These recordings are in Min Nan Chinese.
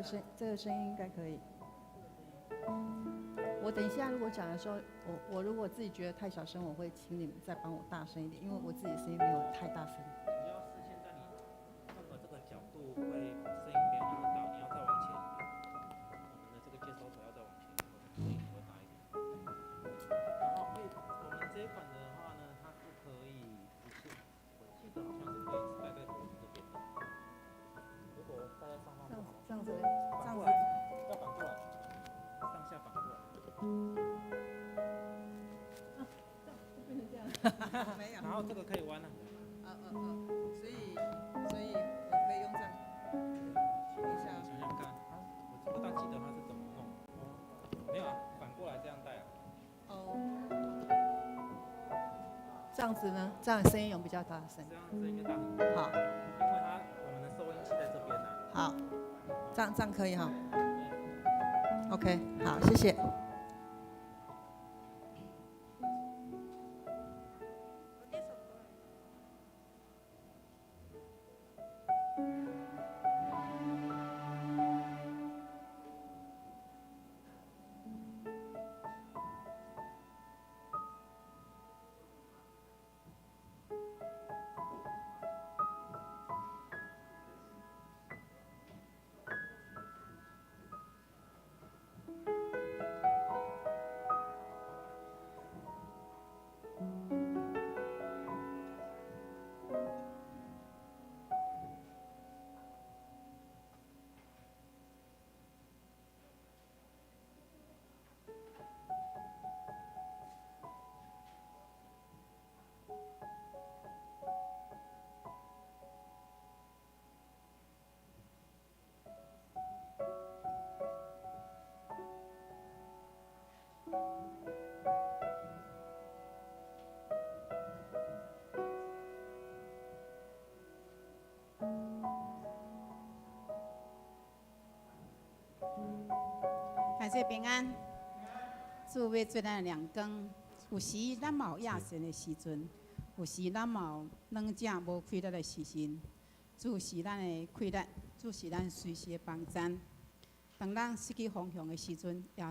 這個聲音應該可以。我等一下如果講的時候，我如果自己覺得太小聲，我會請你們再幫我大聲一點，因為我自己聲音沒有太大聲。主要是現在你那個這個角度會聲音沒有那麼大，你要再往前一點。我們的這個接收頭要再往前一點，聲音會大一點。然後可以，我們這一款的話呢，它是可以直線，我記得好像是可以戴在脖子這邊的。如果戴在上方不好，這樣子，反過來，要反過來，上下反過來。啊，這樣就變成這樣。沒有。然後這個可以彎啊。嗯嗯嗯，所以我可以用這樣。等一下。想想看，我不大記得它是怎麼弄。沒有啊，反過來這樣戴啊。哦。這樣子呢？這樣聲音有比較大聲。這樣聲音就大很多。好。因為它我們的收音器在這邊呢。好，這樣可以哈。OK，好，謝謝。大家平安，主欲做咱的亮光。有時咱嘛有野神的時陣，有時咱嘛有軟弱無氣力的時陣。主是咱的氣力，主是咱隨時的幫贊。當咱失去方向的時陣，耶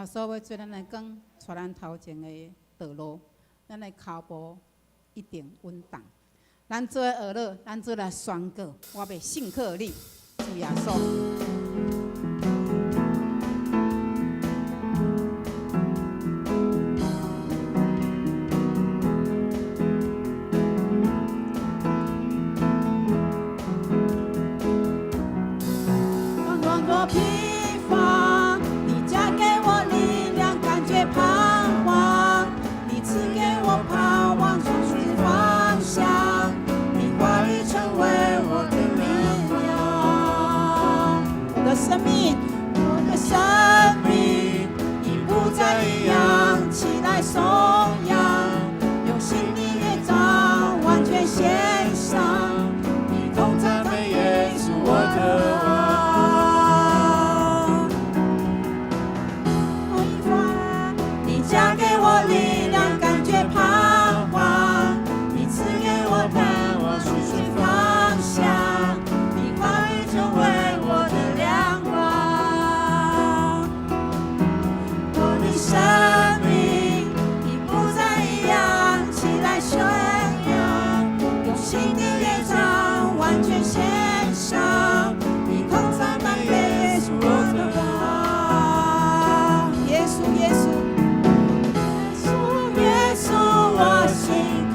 穌欲做咱的光，帶咱頭前的道路，咱的跤步一定穩當。咱做伙學樂，咱做來宣告，我欲信靠你，主耶穌。疲乏，你加給我力量，感覺彷徨。你賜給我盼望，指引方向。你話語成為我的力量。我的生命，我的生命已不再一樣，起來頌揚，用新的樂章完全獻上。一同讚美耶穌，我的王。你加給我力量，感覺彷徨。你賜給我盼望，失去方向。你話語成為我的亮光。我的生命已不再一樣，起來宣揚，用新的樂章完全獻上。一同讚美耶穌，我的王。耶穌，耶穌。耶穌，我信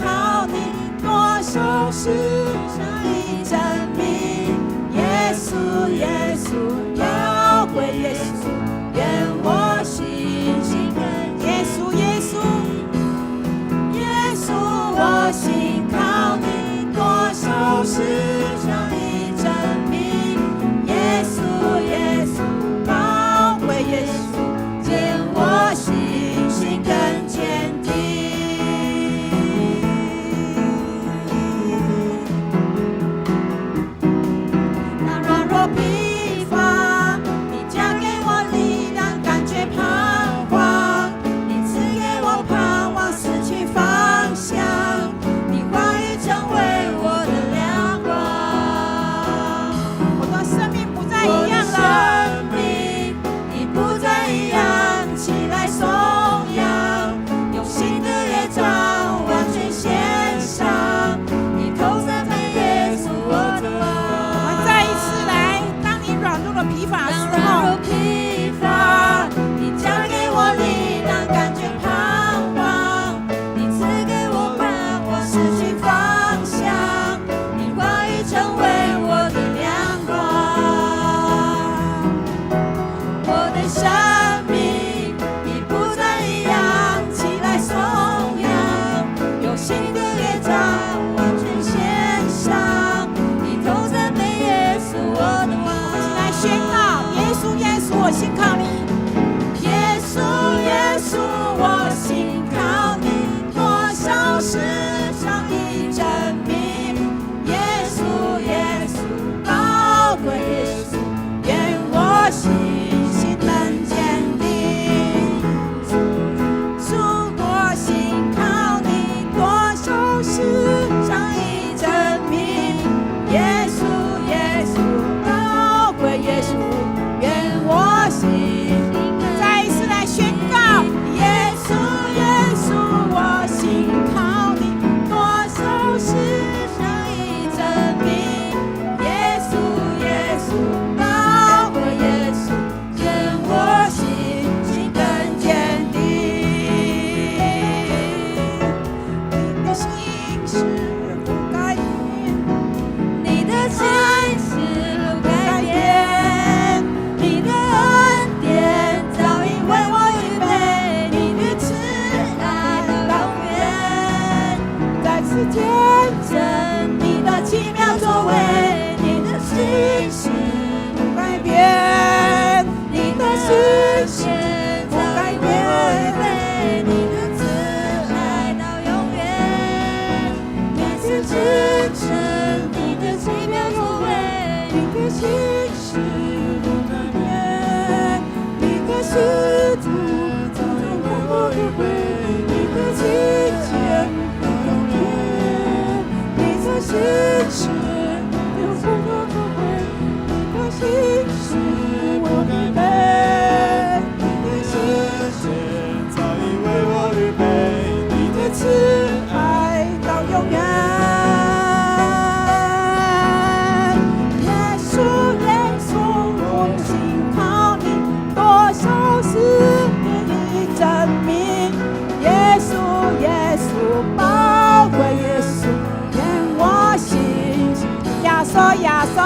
靠你，多受世上的證明。耶穌，耶穌，寶貴耶穌，願我信心更耶穌，耶穌，耶穌，我信靠你，多受世上的證明。耶穌，耶穌，寶貴耶穌，願我信心更堅定。當軟弱疲乏，你加給我力量，感覺彷徨。你賜給我盼望，失去方向。你話語成為我的亮光。信靠你。耶穌耶穌，我信靠你，多少事上已證明。耶穌耶穌，寶貴耶穌，願我信心能堅定。主，我信靠你，多少事上已證明。耶穌耶穌，寶貴耶穌，願我信。再一次來宣告：耶穌耶穌，我信靠你，多少事上已證明。耶穌耶穌，寶貴耶穌，願我信心更堅定。你的信實不改變，你的信實不改變，你的恩典早已為我預備，你的慈愛到永遠，再次見證你的奇妙作為，你的信實不改變，你的信實不改變，你的慈愛到永遠，再次見證你的奇妙作為，你的信實不改變，你的信實早已為我預備，你的敬虔到永遠，你的信實永不作為，你的信實為我預備，你的信實早已為我預備，你的慈愛到永遠。耶穌耶穌，我信靠你，多少事已證明。耶穌耶穌，寶貴耶穌，願我信。耶穌耶穌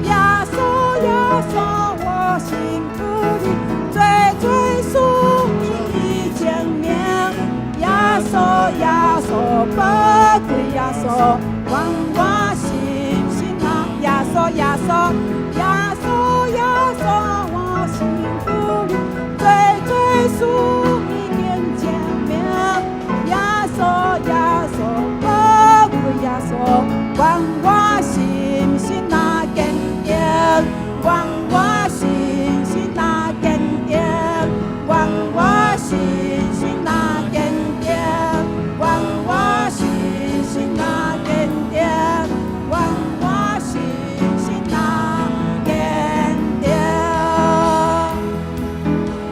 耶穌耶穌，我幸福的最最穌已見面。耶穌耶穌，寶貴耶穌，願我信心啊！耶穌耶穌耶穌耶穌，我幸福的最最穌已見面。耶穌耶穌，寶貴耶穌，願我信心那堅定，願我信心那堅定，願我信心那堅定，願我信心那堅定，願我信心那堅定。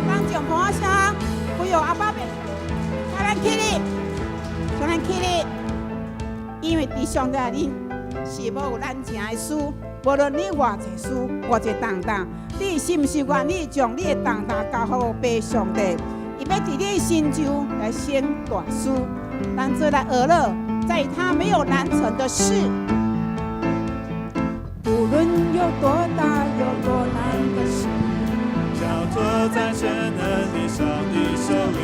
當眾歡聲，不用阿爸變，請咱起立，請咱起立，因為佇上帝裡是無有難成的事，無論你偌濟事，偌濟重擔，你是毋是願意將你的重擔交予父上帝？伊欲佇你的身上來行大事，咱做來學了，在他沒有難成的事，無論有多大有多難的事，交託在全能的上帝手裡，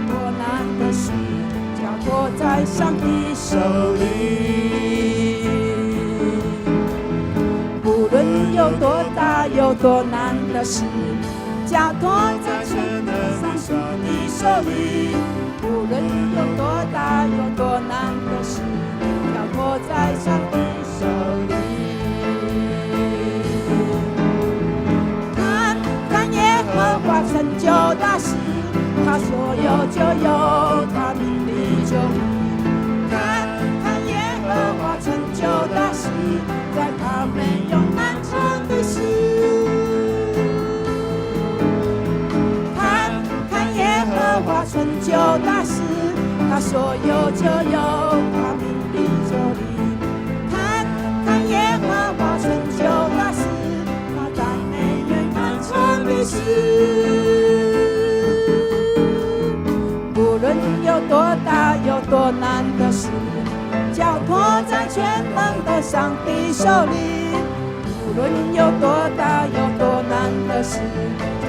多難的事，交託在上帝手裡。無論有多大有多難的事，交託在全能的上帝手裡。無論有多大有多難的事，交託在上帝手裡。看看耶和華成就大事，他說有就有，他命立就立。看看耶和華成就大事，在他沒有難成的事。看看耶和華成就大事，他說有就有，他命立就立。看看耶和華成就大事，他再沒有難成的事。無論有多大有多難的事，交託在全能的上帝手裡。無論有多大有多難的事，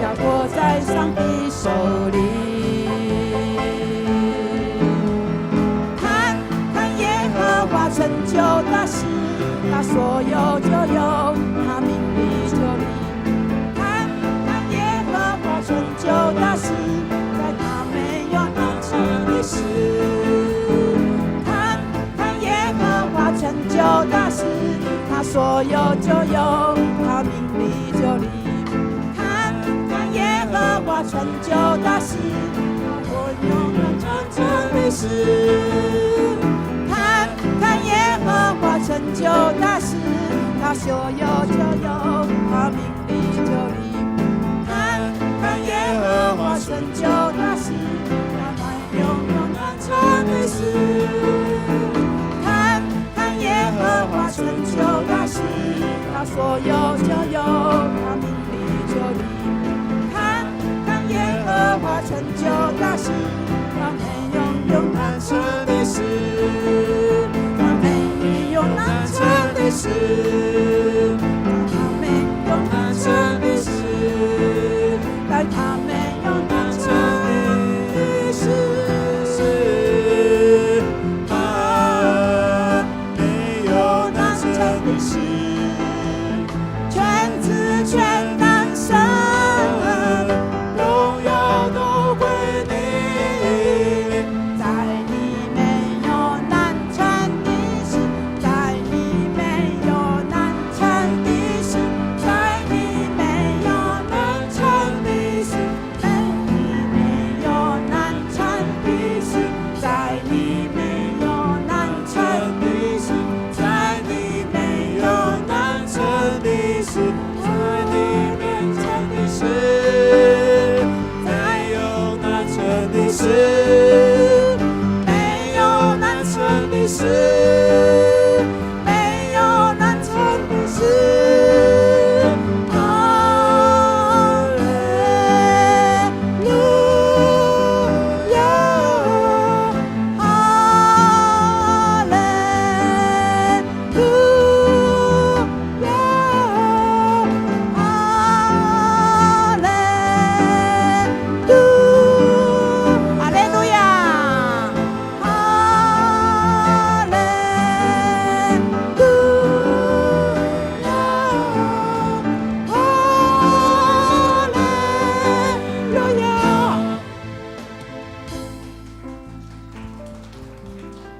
交託在上帝手裡。看看耶和華成就大事，他說有就有，他命立就立。說有就有，他命立就立。看看耶和華成就大事，他沒有難成的事。看看耶和華成就大事，他說有就有，他命立就立。看看耶和華成就大事，他沒有難成的事。看看耶和華成就大事，他說有就有，他命立就立。看看耶和華成就大事，他沒有難成的事，他沒有難成的事，他沒有難成的事，但他沒有難成的事。啊，沒有難成的事。全知全能神，榮耀都歸你。在你沒有難成的事，在你沒有難成的事，在你沒有難成的事，在你沒有難成的事，在你沒有難成的事，在你沒有難成的事，在你沒成的事，沒有難成的事，沒有難成的事，沒有難成的事。哈利路亞，哈利路亞，哈利路，哈利路亞，哈利路亞，哈利路亞。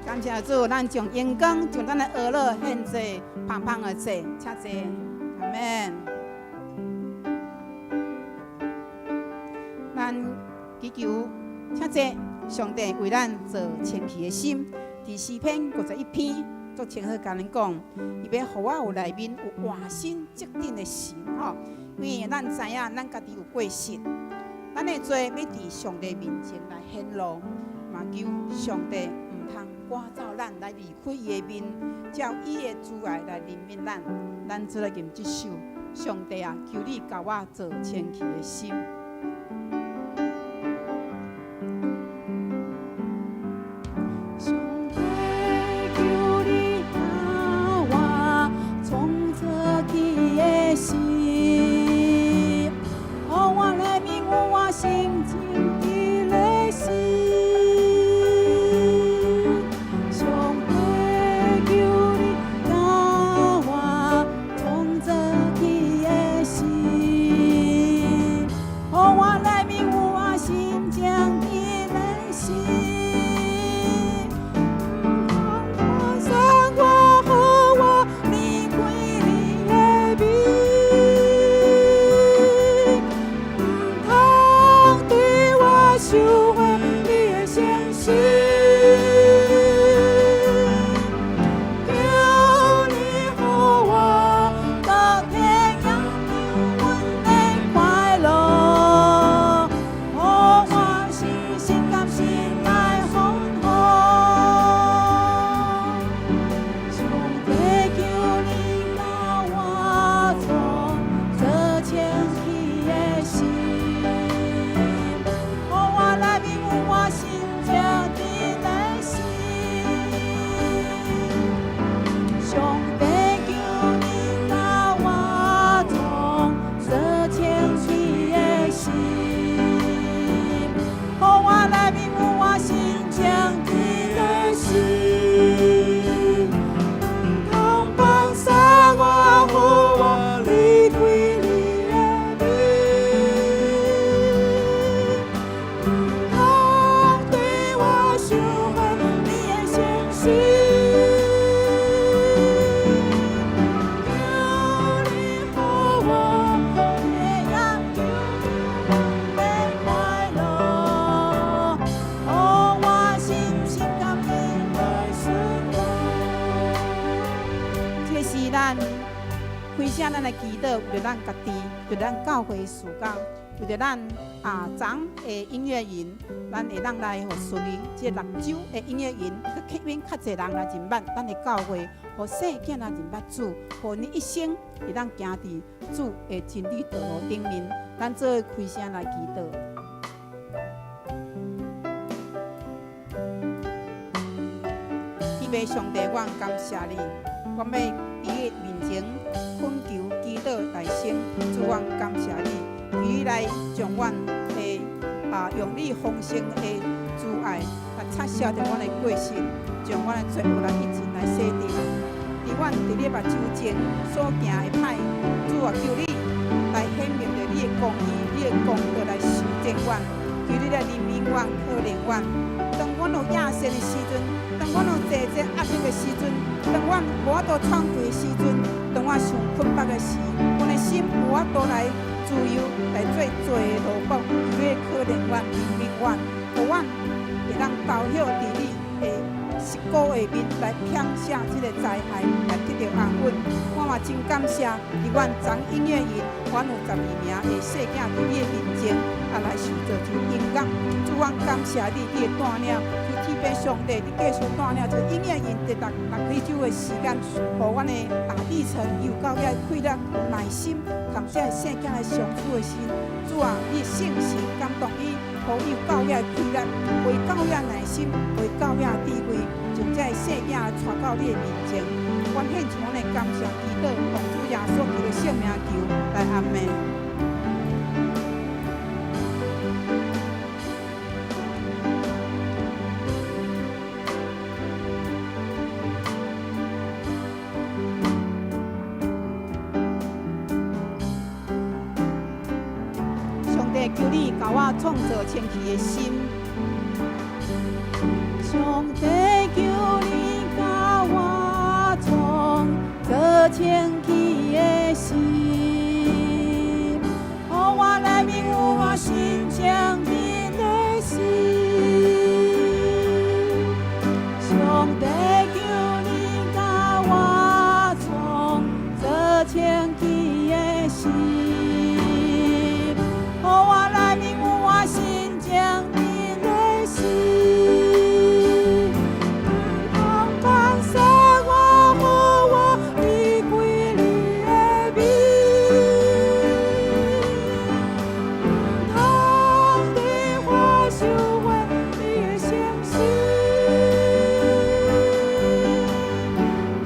感謝主，咱將榮光，將咱的呵咾獻祭，香香的祭，請坐，阿門。咱祈求，請坐，上帝為咱造清氣的心。佇詩篇51篇，作清楚共咱講，伊欲予我有內面有活新潔淨的心，吼。因為咱知影，咱家己有過失，咱的罪欲佇上帝面前來顯露，嘛求上帝毋通趕走咱，來離開伊的面，照伊的慈愛來憐憫咱。咱做來吟這首，上帝啊，求你共我造清氣的心。上帝求你共我創造起的心，予我內面有活新清氣的心。上帝求你共我創造起的心，予我內面有活新清氣的心。毋通趕散我，予我離開你的面。為著咱家己，為著咱教會事工，為著咱啊昨的音樂營，咱會當來予順利。這6週的音樂營，閣吸引較濟人來認捌咱的教會，予細囝來認捌主，予𪜶一生會當行佇主的真理道路頂面。咱做伙開聲來祈禱。天父上帝，我感謝你，我欲佇你面前懇求祈禱來生，主，我感謝你，求你來將阮的啊用你豐盛的慈愛來擦拭著阮的過失，將阮的罪惡來一盡來洗淨。佇阮佇你目睭前所行的歹，主啊，求你來顯明著你的公義，你的公道來修正阮，求你來憐憫阮、可憐阮。當阮有野心的時陣，當阮有坐這壓迫的時陣，當阮無法度喘氣的時陣，當我受困縛的時，阮的心無法度來自由來做罪的奴僕，求你可憐阮、憐憫阮，予阮會當投靠佇你的實膏下面來撇下這個災害，來得著安穩。我嘛真感謝，佇阮昨音樂營，阮有12名的細囝佇你的面前啊來受造就音樂。主，阮感謝你，你的帶領，求天父上帝，你繼續帶領這個音樂營佇6幾週的時間，予阮的大地層有夠遐氣力、有耐心，佮這个細囝來相處的時，主啊，你的聖神感動伊，予伊有夠遐氣力，予伊夠遐耐心，予伊夠遐智慧，將這个細囝帶到你的面前。阮獻上阮的感謝祈禱，奉主耶穌基督聖名求，來阿們。上帝，求你共我創造清氣的心。上帝，求你共我創造清氣的心，予我內面有我心清淨的心。上帝，求你共我創造清氣的心，予我內面有我心清淨的心。毋通放捨我，予我離開你的面，毋通對我收回你的誠實。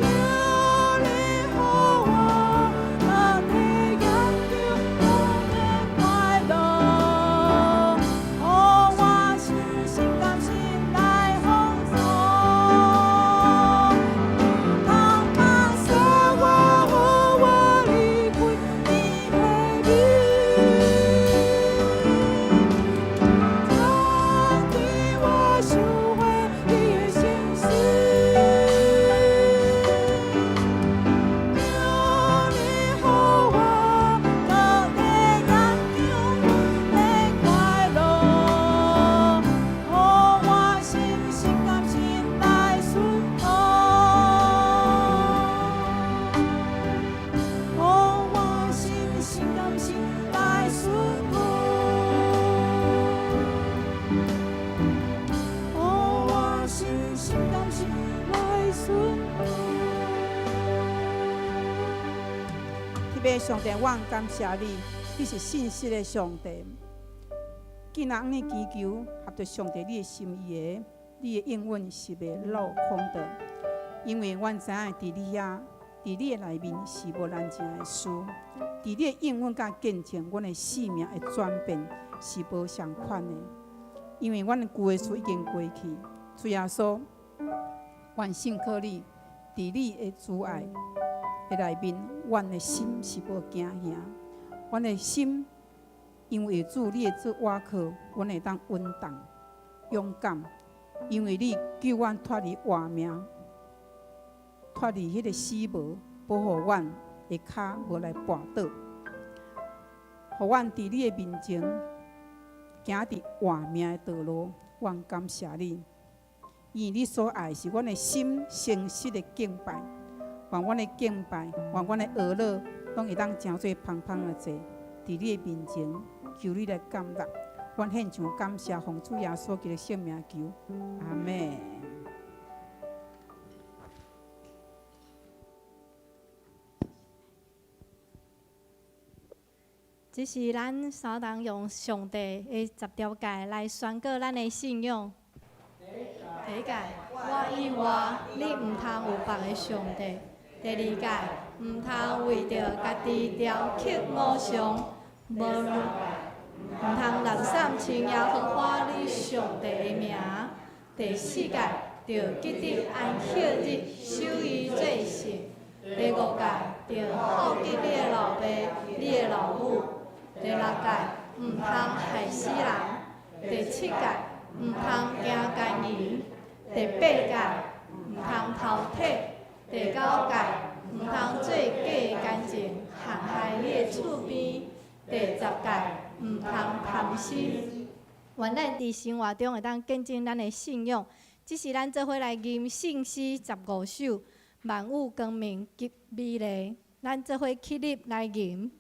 求你予我體驗著我的快樂，予我心心甘心來奉送。毋通放捨我，予我離開你的面，毋通對我收回你的誠實。求你予我閣體驗著阮的快樂，予我心心甘心來順服，予我心心甘心來順服，予我心心甘心來順服。天父上帝，我感謝你，你是信實的上帝。既然按呢祈求合著上帝你的心意的，你的應允是袂落空的。因為阮知影佇你遐，佇你的內面是無難成的事。佇你的應允佮見證，阮的生命的轉變是無相款的。因為阮的舊的事已經過去，主耶穌，阮信靠你，佇你的慈愛的內面，阮的心是無驚嚇，阮的心因為有主你的做倚靠，阮會當穩當、勇敢。因為你救阮脫離活命，脫離彼個死無，保護阮的跤無來跋倒，予阮佇你的面前行佇活命的道路。阮感謝你，因為你所愛是阮的心誠實的敬拜。願阮的敬拜，願阮的哀禱，攏會當成做芳芳的祭，佇你的面前，求你來接納。阮獻上感謝，奉主耶穌基督聖名求，阿們。這是咱三同用上帝的十條誡來宣告咱的信仰。第一誡，我以外，你毋通有別个上帝。第二誡，毋通為著家己雕刻偶像，無毋通濫散稱耶和華你上帝的名。第四誡，著記得安息日，守伊做聖。第五誡，著孝敬你的老爸、你的老母。第六誡，毋通害死人。第七誡，毋通行姦淫。第八誡，毋通偷摕。第九誡，毋通做假的見證，陷害你的厝邊。第十誡，毋通貪心。願咱佇生活中會當見證咱的信仰。這是咱做伙來吟聖詩十五首，萬有光明及美麗。咱做伙起立來吟。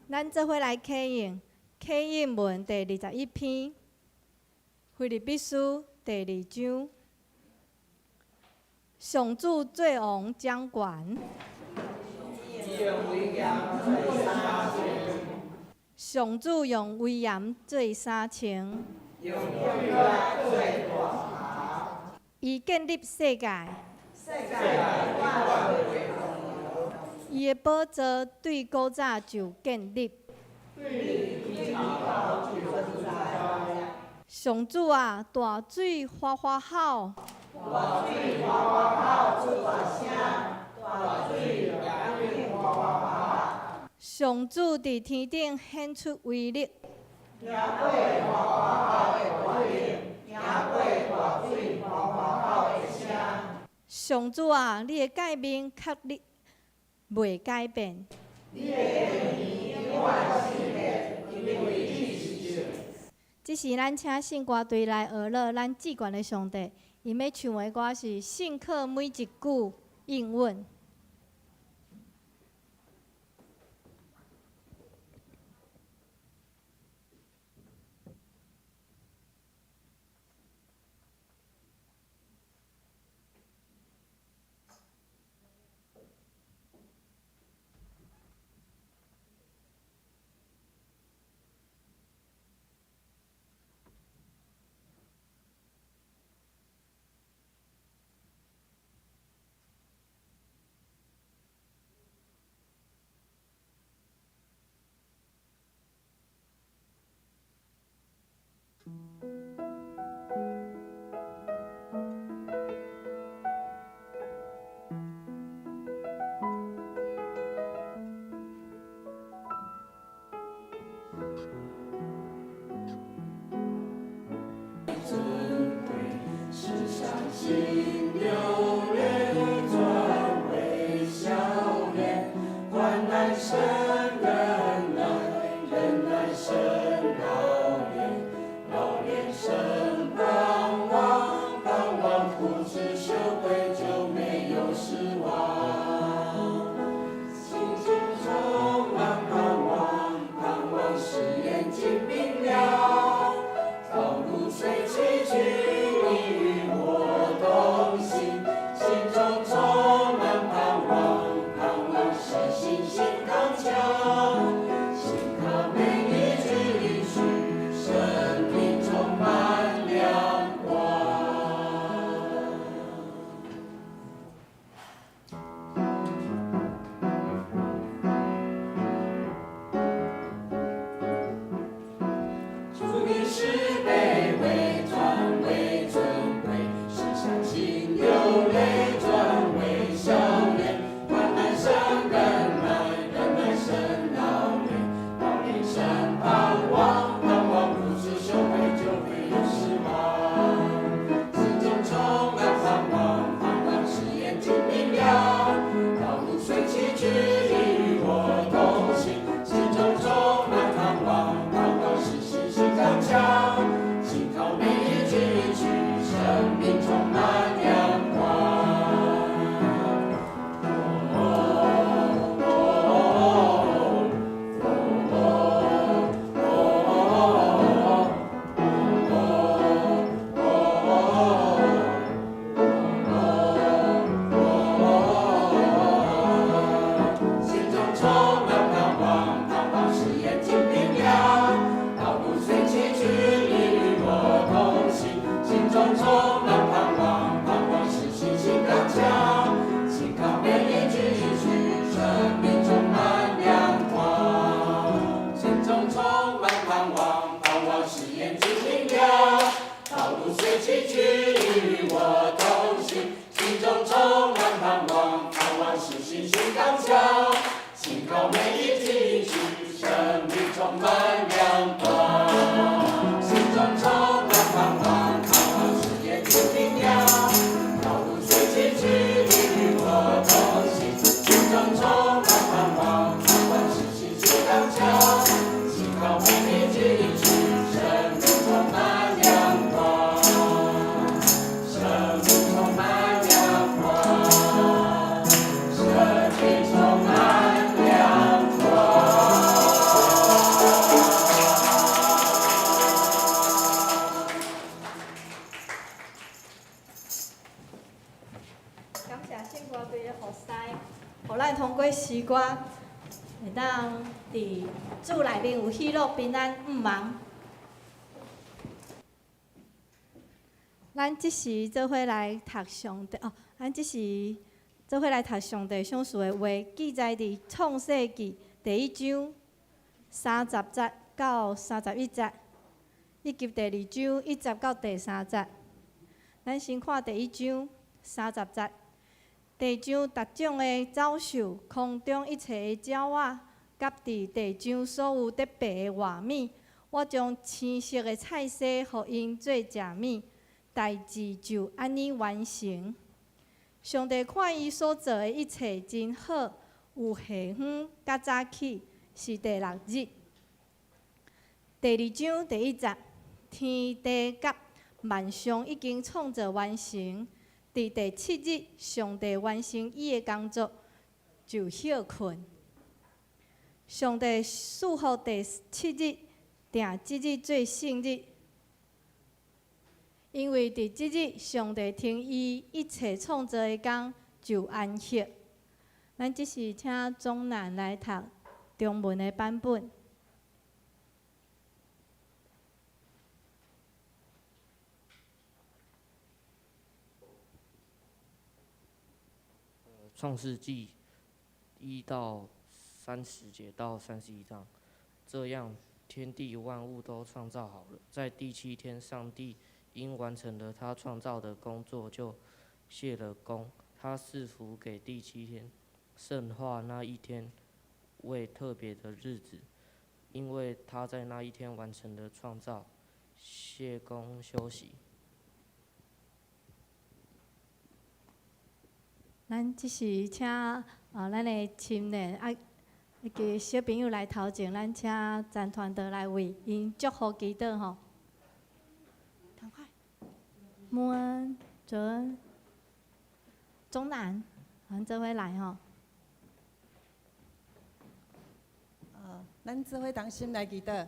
咱做伙來啟應，啟應文第21篇，腓立比書第二章，上主做王掌權。上主用威嚴做衫穿。伊建立世界。伊的寶座對古早就建立。上主啊，大水嘩嘩吼。上主佇天頂顯出威力。上主啊，你的誡命確立袂改變。這時，咱請聖歌隊來學樂咱至懸的上帝，𪜶欲唱的歌是信靠每一句應允。感谢圣歌队的服侍，予咱通过诗歌会当伫主内面有喜乐、平安、毋茫。咱这时做伙来读上帝哦，咱这时做伙来读上帝赏赐的话，记载伫创世记第一章30节到31节，以及第二章1节到第三节。咱先看第一章三十节。地上逐种的走兽，空中一切的鸟仔，佮伫地上所有得爬的活物，我将青色的菜蔬予𪜶做食物，代志就按呢完成。上帝看伊所做的一切真好，有下昏佮早起，是第六日。第二章第一节，天地佮万象已经创造完成。伫第七日，上帝完成伊的工作，就歇睏。上帝赐福第七日，定这日做圣日，因为伫这日，上帝停伊一切创造的工，就安息。咱这时请钟南来读中文的版本。创世纪1到30节到31章，这样天地万物都创造好了。在第七天，上帝因完成了他创造的工作，就歇了工。他赐福给第七天，圣化那一天为特别的日子，因為他在那一天完成了創造，謝工休息。咱這時請咱的青年啊，彼个小朋友來頭前，咱請陳傳道來為𪜶祝福祈禱吼。趕快，穆恩、哲恩、中南，咱做伙來吼。咱做伙同心來祈禱。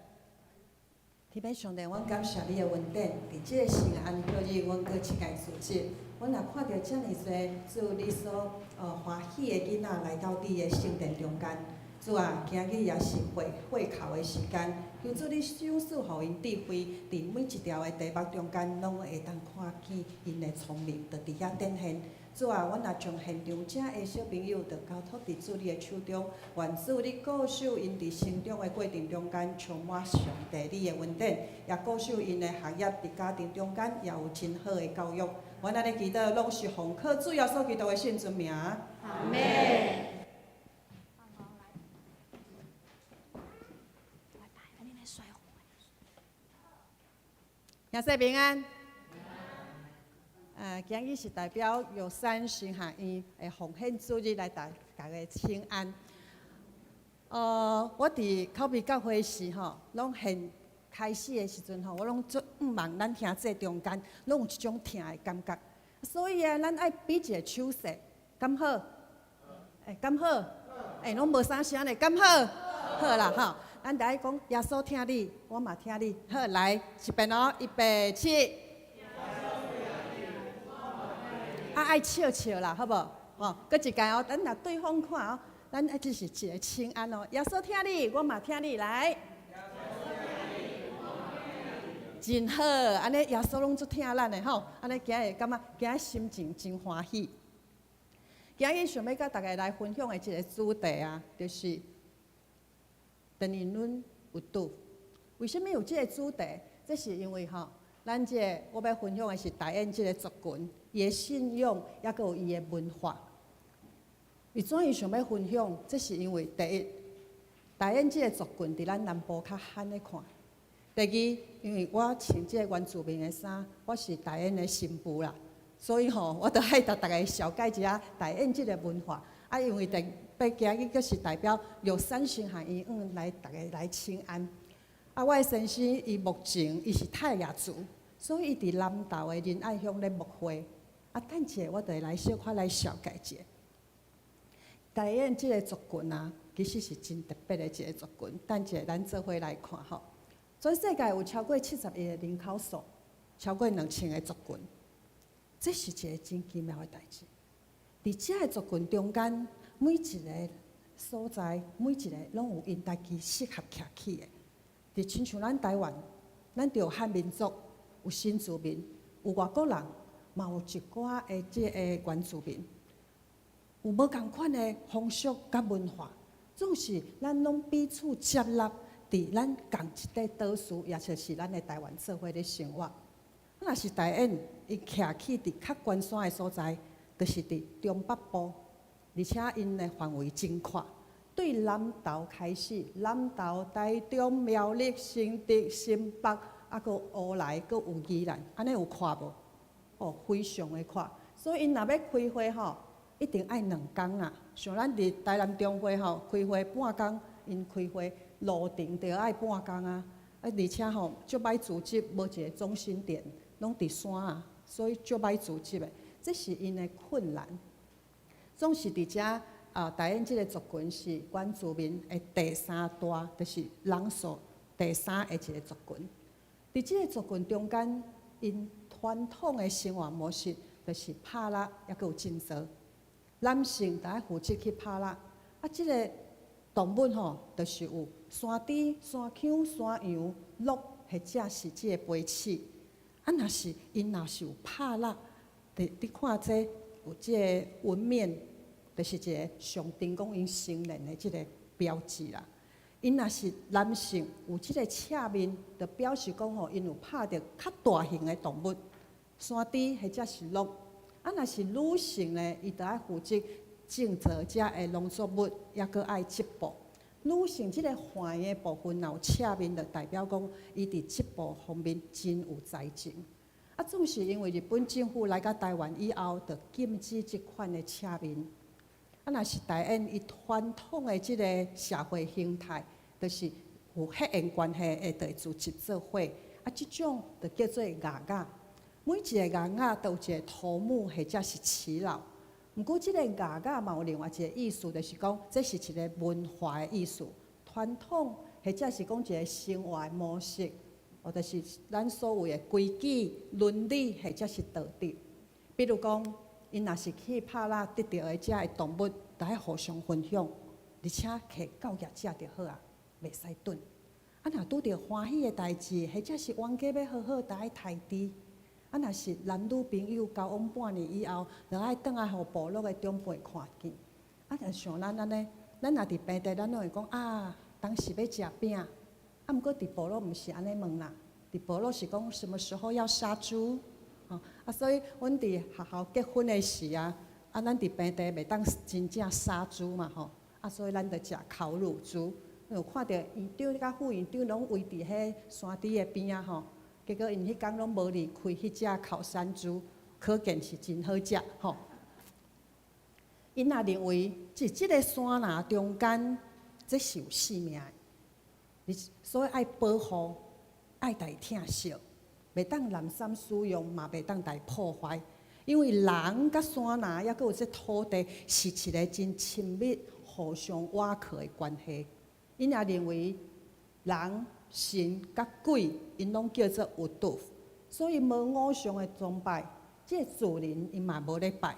天父上帝，阮感謝你的恩典，佇這个聖安息日，阮閣一擺聚集。阮若看著遮爾濟主你所歡喜的囡仔來到你的聖殿中間，主啊，今日也是會會考的時間，求主你賞賜予𪜶智慧，佇每一條的題目中間，攏會當看見𪜶的聰明，就佇遐展現。主啊，阮也將現場遮的小朋友，就交託佇主你的手中，願主你顧守𪜶佇成長的過程中間，充滿上帝你的恩典，也顧守𪜶的學業佇家庭中間也有真好的教育。阮按呢祈禱，攏是奉靠主耶穌基督的聖尊名。阿們。兄弟平安。今日是代表友善神學院的奉獻主日來大家請安。我佇口鼻教會時吼，攏現開始的時陣吼，我攏足向望咱兄弟中間攏有這種疼的感覺。所以啊，咱愛比一個手勢，敢好？敢好？攏無啥聲咧，敢好？好啦吼，咱就愛講耶穌疼你，我嘛疼你。好，來一遍哦，預備起。啊，愛笑笑啦，好無？吼，閣一擺哦，咱若對方看哦，咱愛只是一個請安哦。耶穌疼你，我嘛疼你，來。真好，按呢耶穌攏足疼咱的吼，按呢今日感覺今日心情真歡喜。今日想欲佮大家來分享的這個主題啊，就是陳仁倫有拄。為啥物有這個主題？這是因為吼，咱這個我欲分享的是台燕這個族群，伊的信仰，抑閣有伊的文化。為怎樣想欲分享？這是因為第一，台燕這個族群佇咱南部較罕咧看；第二，因為我穿這個原住民的衫，我是台燕的新婦啦，所以吼，我著愛共大家紹介一下台燕這個文化。啊，因為特別今日閣是代表玉山神學院來逐家來請安。啊，我的先生伊目前伊是泰雅族，所以伊佇南投的仁愛鄉咧牧會。啊，等一下我就會來小可來紹介一下。台燕這個族群啊，其實是真特別的一個族群。等一下咱做伙來看吼，全世界有超過70億的人口數，超過2000個族群，這是一個真奇妙的代誌。佇這個族群中間，每一個所在，每一個攏有𪜶家己適合徛起的。就親像咱台灣，咱就有漢民族，有新住民，有外國人，嘛有一寡的這個原住民，有無仝款的風俗佮文化，總是咱攏彼此接納，佇咱仝一塊島嶼，也就是咱的台灣做伙咧生活。若是台燕，伊徛起佇較懸山的所在，就是佇中北部，而且𪜶的範圍真闊。對南投開始，南投、台中、苗栗、新竹、新北，啊，閣烏來，閣有宜蘭，按呢有闊無？哦，非常的闊。所以𪜶若欲開會吼，一定愛兩工啊。像咱佇台南中會吼，開會半工，𪜶開會路程就愛半工啊。啊，而且吼，足歹組織，無一個中心點，攏佇山啊，所以足歹組織的，這是𪜶的困難。總是佇遮。啊，台燕這個族群是原住民的第三大，就是人數第三的一個族群。佇這個族群中間，𪜶傳統的生活模式就是拍獵，抑閣有種作。男性就愛負責去拍獵，啊，這個動物吼，就是有山豬、山羌、山羊、鹿，或者是這個飛鼠。啊，若是𪜶若是有拍獵，佇你看這有這個紋面。就是一個象徵講𪜶成年的這個標誌啦。𪜶若是男性有這個赤面，就表示講吼，𪜶有拍著較大型的動物，山豬或者是鹿。啊，若是女性呢，伊就愛負責種作遮的農作物，抑閣愛織布。女性這个橫的部分若有赤面，就代表講伊佇這部方面真有才情。啊，總是因為日本政府來到台灣以後，就禁止這款的赤面。啊，若是台灣伊傳統的這个社會形態，就是有血緣關係的，就會組織做伙。啊，這種就叫做牙雅。每一个牙雅都有一個頭目或者是耆老。毋過，這个牙雅嘛有另外一个意思，就是講這是一个文化的意思，傳統或者是講一个生活的模式，或者是咱所謂的規矩、倫理或者是道德。比如講，𪜶若是去拍獵得著的這个動物，就愛互相分享，而且摕到業者就好啊，袂使轉。啊，若拄著歡喜的代誌，或者是冤家欲和好，就愛刣豬。啊，若是男女朋友交往半年以後，就愛轉來予部落的長輩看見。啊，若像咱按呢，咱若佇平地，咱攏會講啊，當時欲食餅。啊，毋過佇部落毋是按呢問啦，佇部落是講什麼時候要殺豬。吼，啊，所以阮佇學校結婚的時啊，啊，咱佇平地袂當真正殺豬嘛吼，啊，所以咱就食烤乳豬。有看著院長佮副院長攏圍佇彼山豬的邊仔吼。結果𪜶彼工攏無離開彼隻烤山豬，可見是真好食吼。𪜶也認為，佇這个山林中間，這是有性命的，所以愛保護，愛共疼惜，袂當濫衊使用，嘛袂當共破壞。因為人佮山林，抑閣有這土地，是一个真親密、互相倚靠的關係。𪜶也認為人，神佮鬼，𪜶攏叫做有毒，所以無偶像的崇拜，這个自然𪜶嘛無咧拜。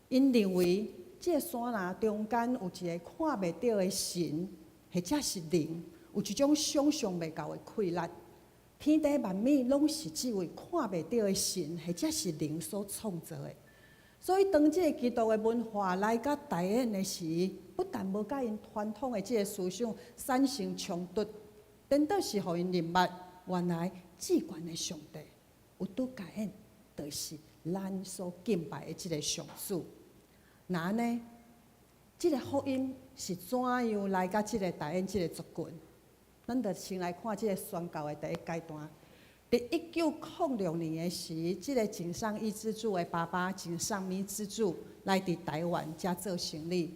𪜶認為這个山林中間有一個看袂著的神，或者是靈，有一種想像袂到的氣力。天地萬物攏是這位看袂著的神，或者是靈所創造的。所以當這个基督的文化來到台灣的時，不但無佮𪜶傳統的這个思想產生衝突。顛倒是予𪜶認捌，原來至懸的上帝有拄共款，就是咱所敬拜的這个上主。那按呢，這个福音是怎樣來到這个台灣這个族群？咱就先來看這个宣教的第一階段。佇1906年的時，這个井上一之助的爸爸井上彌之助來佇台灣遮做生理，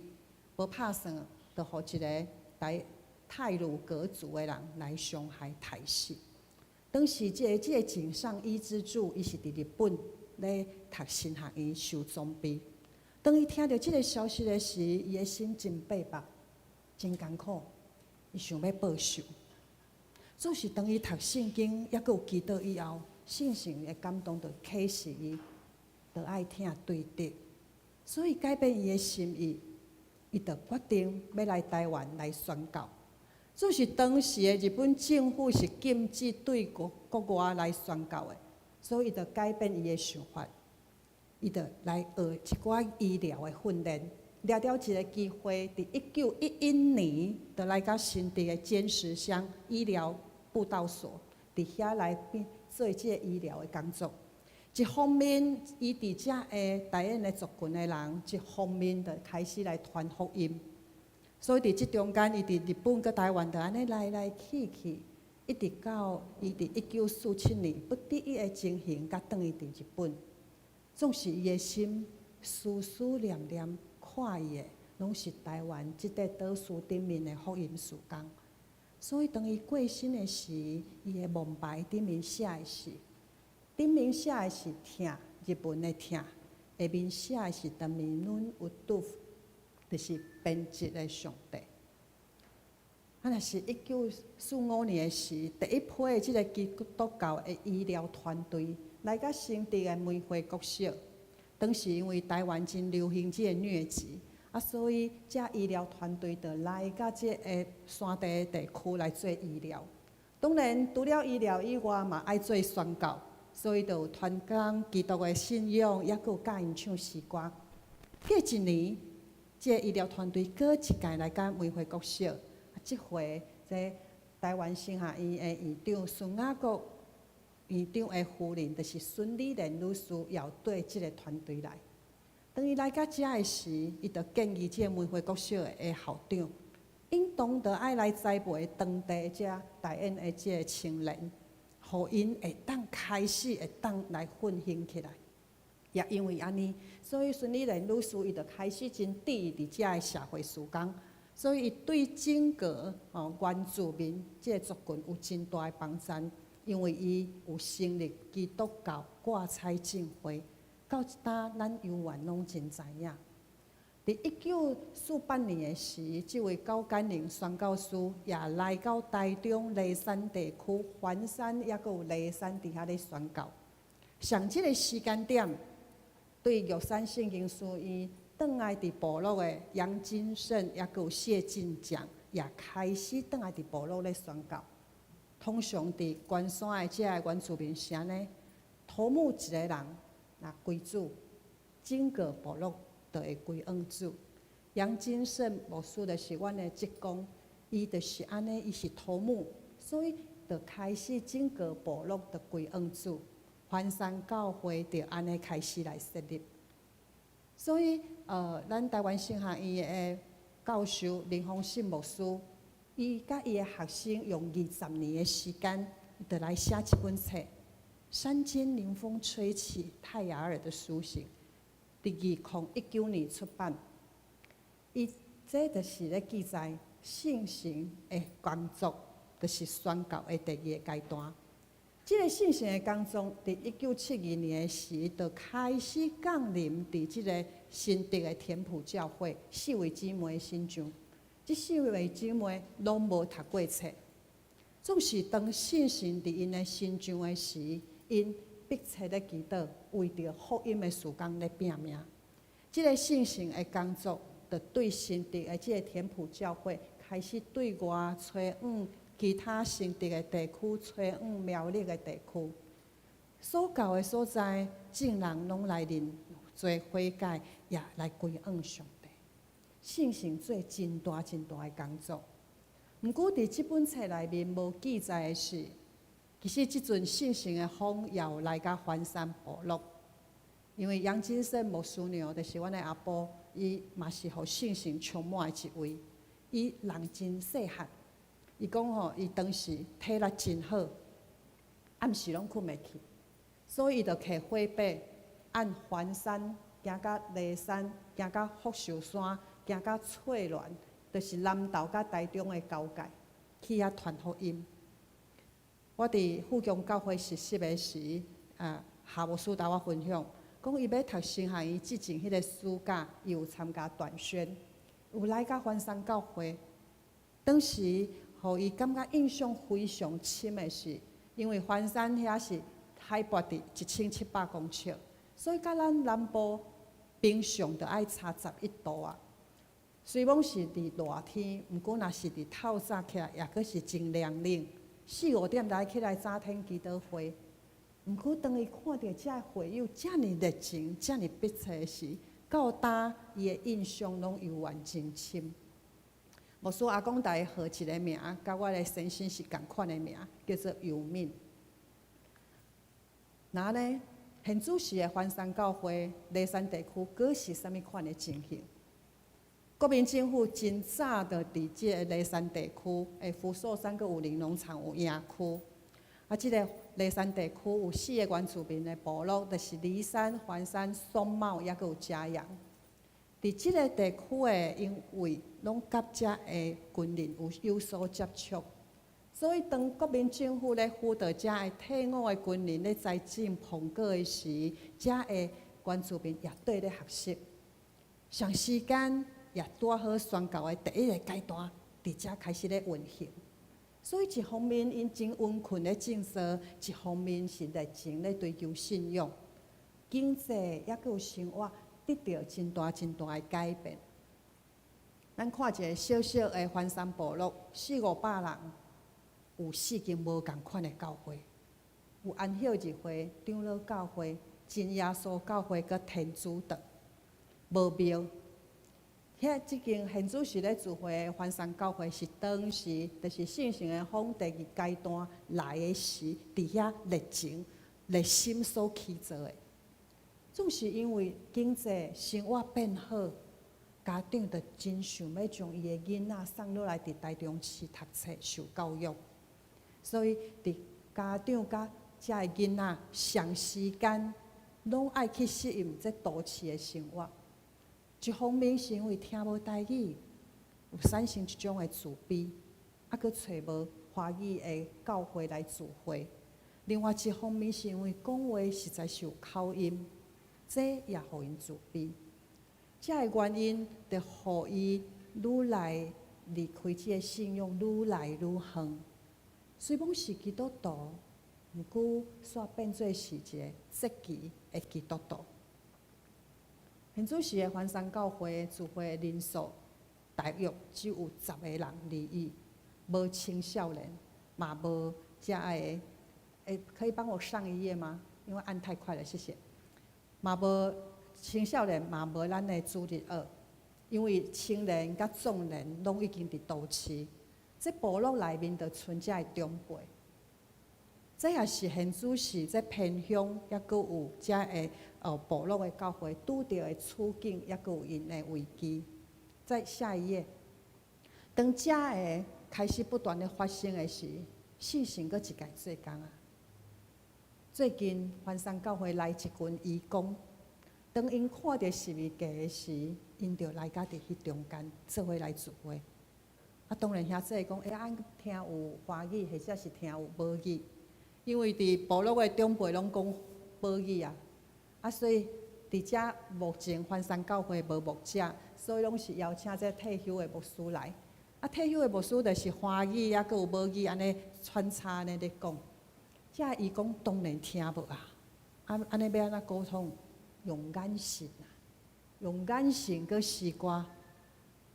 無拍算就予一个台太魯閣族的人來傷害刣死。當時這个井上伊之助，伊是佇日本咧讀神學院受裝備。當伊聽著這个消息的時，伊的心真悲白，真艱苦，伊想欲報仇。總是當伊讀聖經，抑閣有祈禱以後，聖神的感動就啟示伊，就愛疼對敵，所以改變伊的心意，伊就決定欲來台灣來宣教。只是當時的日本政府是禁止對國國外來宣教的，所以伊就改變伊的想法，伊就來學一寡醫療的訓練，掠著一个機會，佇1911年就來到新竹的尖石鄉醫療布道所，佇遐來變做這个醫療的工作。一方面，伊佇遮的台灣的族群的人，一方面就開始來傳福音。所以佇這中間，伊佇日本佮台灣就按呢來來去去，一直到伊佇1947年不得已的情形，才轉去佇日本。總是伊的心思思念念看伊的，攏是台灣這塊島嶼頂面的福音事工。所以當伊過身的時，伊的墓牌頂面寫的是，頂面寫的是疼，日文的疼，下面寫的是當面阮有拄。就是編織的上帝。啊，若是1945年的時，第一批的這个基督教的醫療團隊來到新竹的梅花國小。當時因為台灣真流行這个瘧疾，啊，所以這醫療團隊就來到這个山地地區來做醫療。當然，除了醫療以外，嘛愛做宣教，所以就有傳講基督的信仰，抑閣有教𪜶唱詩歌。過一年，這个醫療團隊閣一擺來到梅花國小，啊，這回這台灣神學院的院長孫雅各院長的夫人，就是孫理蓮女士，也有綴這个團隊來。當伊來到遮的時，伊就建議這个梅花國小的校長， 𪜶當著愛來栽培當地遮大燕的這个青年，予𪜶會當開始會當來奮興起來。也因為按呢，所以孫理蓮女士伊就開始真致力佇遮个社會事工，所以伊對整個吼原住民這个族群有真大的幫贊，因為伊有成立基督教掛彩浸會，到這今咱猶原攏真知影。佇1948年的時，這位高干寧宣教師也來到台中梨山地區環山，抑閣有梨山佇遐咧宣教。上這个時間點，對玉山聖經書院轉來佇部落的楊金勝，抑閣有謝進講，也開始轉來佇部落咧宣教。通常佇關山的這个原住民是按呢，頭目一個人若歸主，整個部落就會歸向主。楊金勝牧師就是阮的職工，伊就是按呢，伊是頭目，所以就開始整個部落就歸向主。環山教會就按呢開始來設立。所以，咱台灣神學院的教授林宏信牧師，伊佮伊的學生用20年的時間，就來寫這本冊《山間寧風吹起泰雅爾的甦醒》，佇2019年出版。伊這就是咧記載聖神的工作，就是宣教的第二个階段。這个聖神的工作，佇1972年的時，就開始降臨佇這个新竹的田埔教會四位姊妹身上。這四位姊妹攏無讀過冊，總是當聖神佇𪜶的身上的時，𪜶迫切咧祈禱，為著福音的事工咧拚命。這个聖神的工作，就對新竹的這个田埔教會開始對外吹往其他新竹的地區，吹往苗栗的地區，所到的所在，眾人攏來認罪悔改，也來歸向上帝。聖神做真大真大的工作。毋過佇這本冊內面無記載的是，其實這陣聖神的風也有來到環山部落，因為楊金勝牧師娘就是阮的阿婆，伊嘛是予聖神充滿的一位，伊人真細漢。伊講吼，伊當時體力真好，暗時攏睏袂去，所以伊就騎火馬按環山行到梨山，行到福壽山，行到翠巒，就是南投佮台中的交界，去遐傳福音。我佇富強教會實習的時，夏牧師共我分享，講伊欲讀神學院之前，彼个暑假，伊有參加短宣，有來到環山教會。當時，予伊感覺印象非常深的是，因為環山遐是海拔佇1700公尺，所以佮咱南部平常就愛差11度啊。雖罔是佇熱天，毋過若是佇透早起來，抑閣是真涼冷。四五點來起來早天祈禱會，毋過當伊看著遮會友遮爾熱情、遮爾迫切時，到今伊的印象攏猶原真深。牧師阿公共伊號一个名，佮我的先生是仝款的名，叫做尤敏。那呢，現主時的環山教會梨山地區，閣是啥物款的情形？國民政府真早就佇這个梨山地區的福壽山閣武陵農場有營區。啊，這个梨山地區有四个原住民的部落，就是梨山、環山、松茂，抑閣有嘉陽。佇這个地區的，因為攏佮遮的軍人有所接觸，所以當國民政府咧輔導遮的退伍的軍人咧栽種蘋果的時，遮的原住民也綴咧學習。同時間也拄好宣教的第一个階段，佇遮開始咧運行。所以一方面𪜶真殷勤咧種蓑，一方面是熱情咧追求信仰，經濟抑閣有生活得著真大真大的改變。咱看一个小小的環山部落，四五百人，有四間無仝款的教會，有安息日會、長老教會、真耶穌教會，閣天主堂，無廟。遐這間現主時咧聚會的環山教會是當時就是聖神的風第二階段來的時，佇遐熱情、熱心所起做的。總是因為經濟生活變好，家長就真想欲將伊的囡仔送落來佇台中市讀冊受教育，所以佇家長佮遮的囡仔長時間攏愛去適應這都市的生活。一方面是因為聽無台語，有產生一種的自卑，啊，閣揣無華語的教會來聚會。另外一方面是因為講話實在是有口音，這也予𪜶自卑。這个原因，就予伊愈來離開這個信仰愈來愈遠。雖罔是基督徒，毋過煞變做是一個積極的基督徒。現主時的環山教會聚會的人數大約只有十個人而已，無青少年，嘛無遮個。可以幫我上一頁嗎？因為按太快了，謝謝。嘛無青少年，嘛無咱的主日學，因為青年佮壯年攏已經佇都市，這部落內面就賰遮的長輩。這也是現主時這偏鄉，猶閣有遮个部落的教會拄著的處境，猶閣有𪜶的危機。再下一頁，當遮个開始不斷的發生的時，聖神閣一擺做工啊！最近環山教會來一群移工，當𪜶看著十字架的時，𪜶就來甲佇彼中間做伙來聚會。啊，當然遐濟講，欸，聽有華語，或者是聽有母語，因為佇部落的長輩攏講母語啊，啊，所以佇遮目前環山教會無牧者，所以攏是邀請這退休的牧師來。啊，退休的牧師就是華語啊，閣有母語按呢穿插按呢咧講。遮移工當然聽無啊，啊，按呢欲按怎溝通？用眼神啊，用眼神閣詩歌，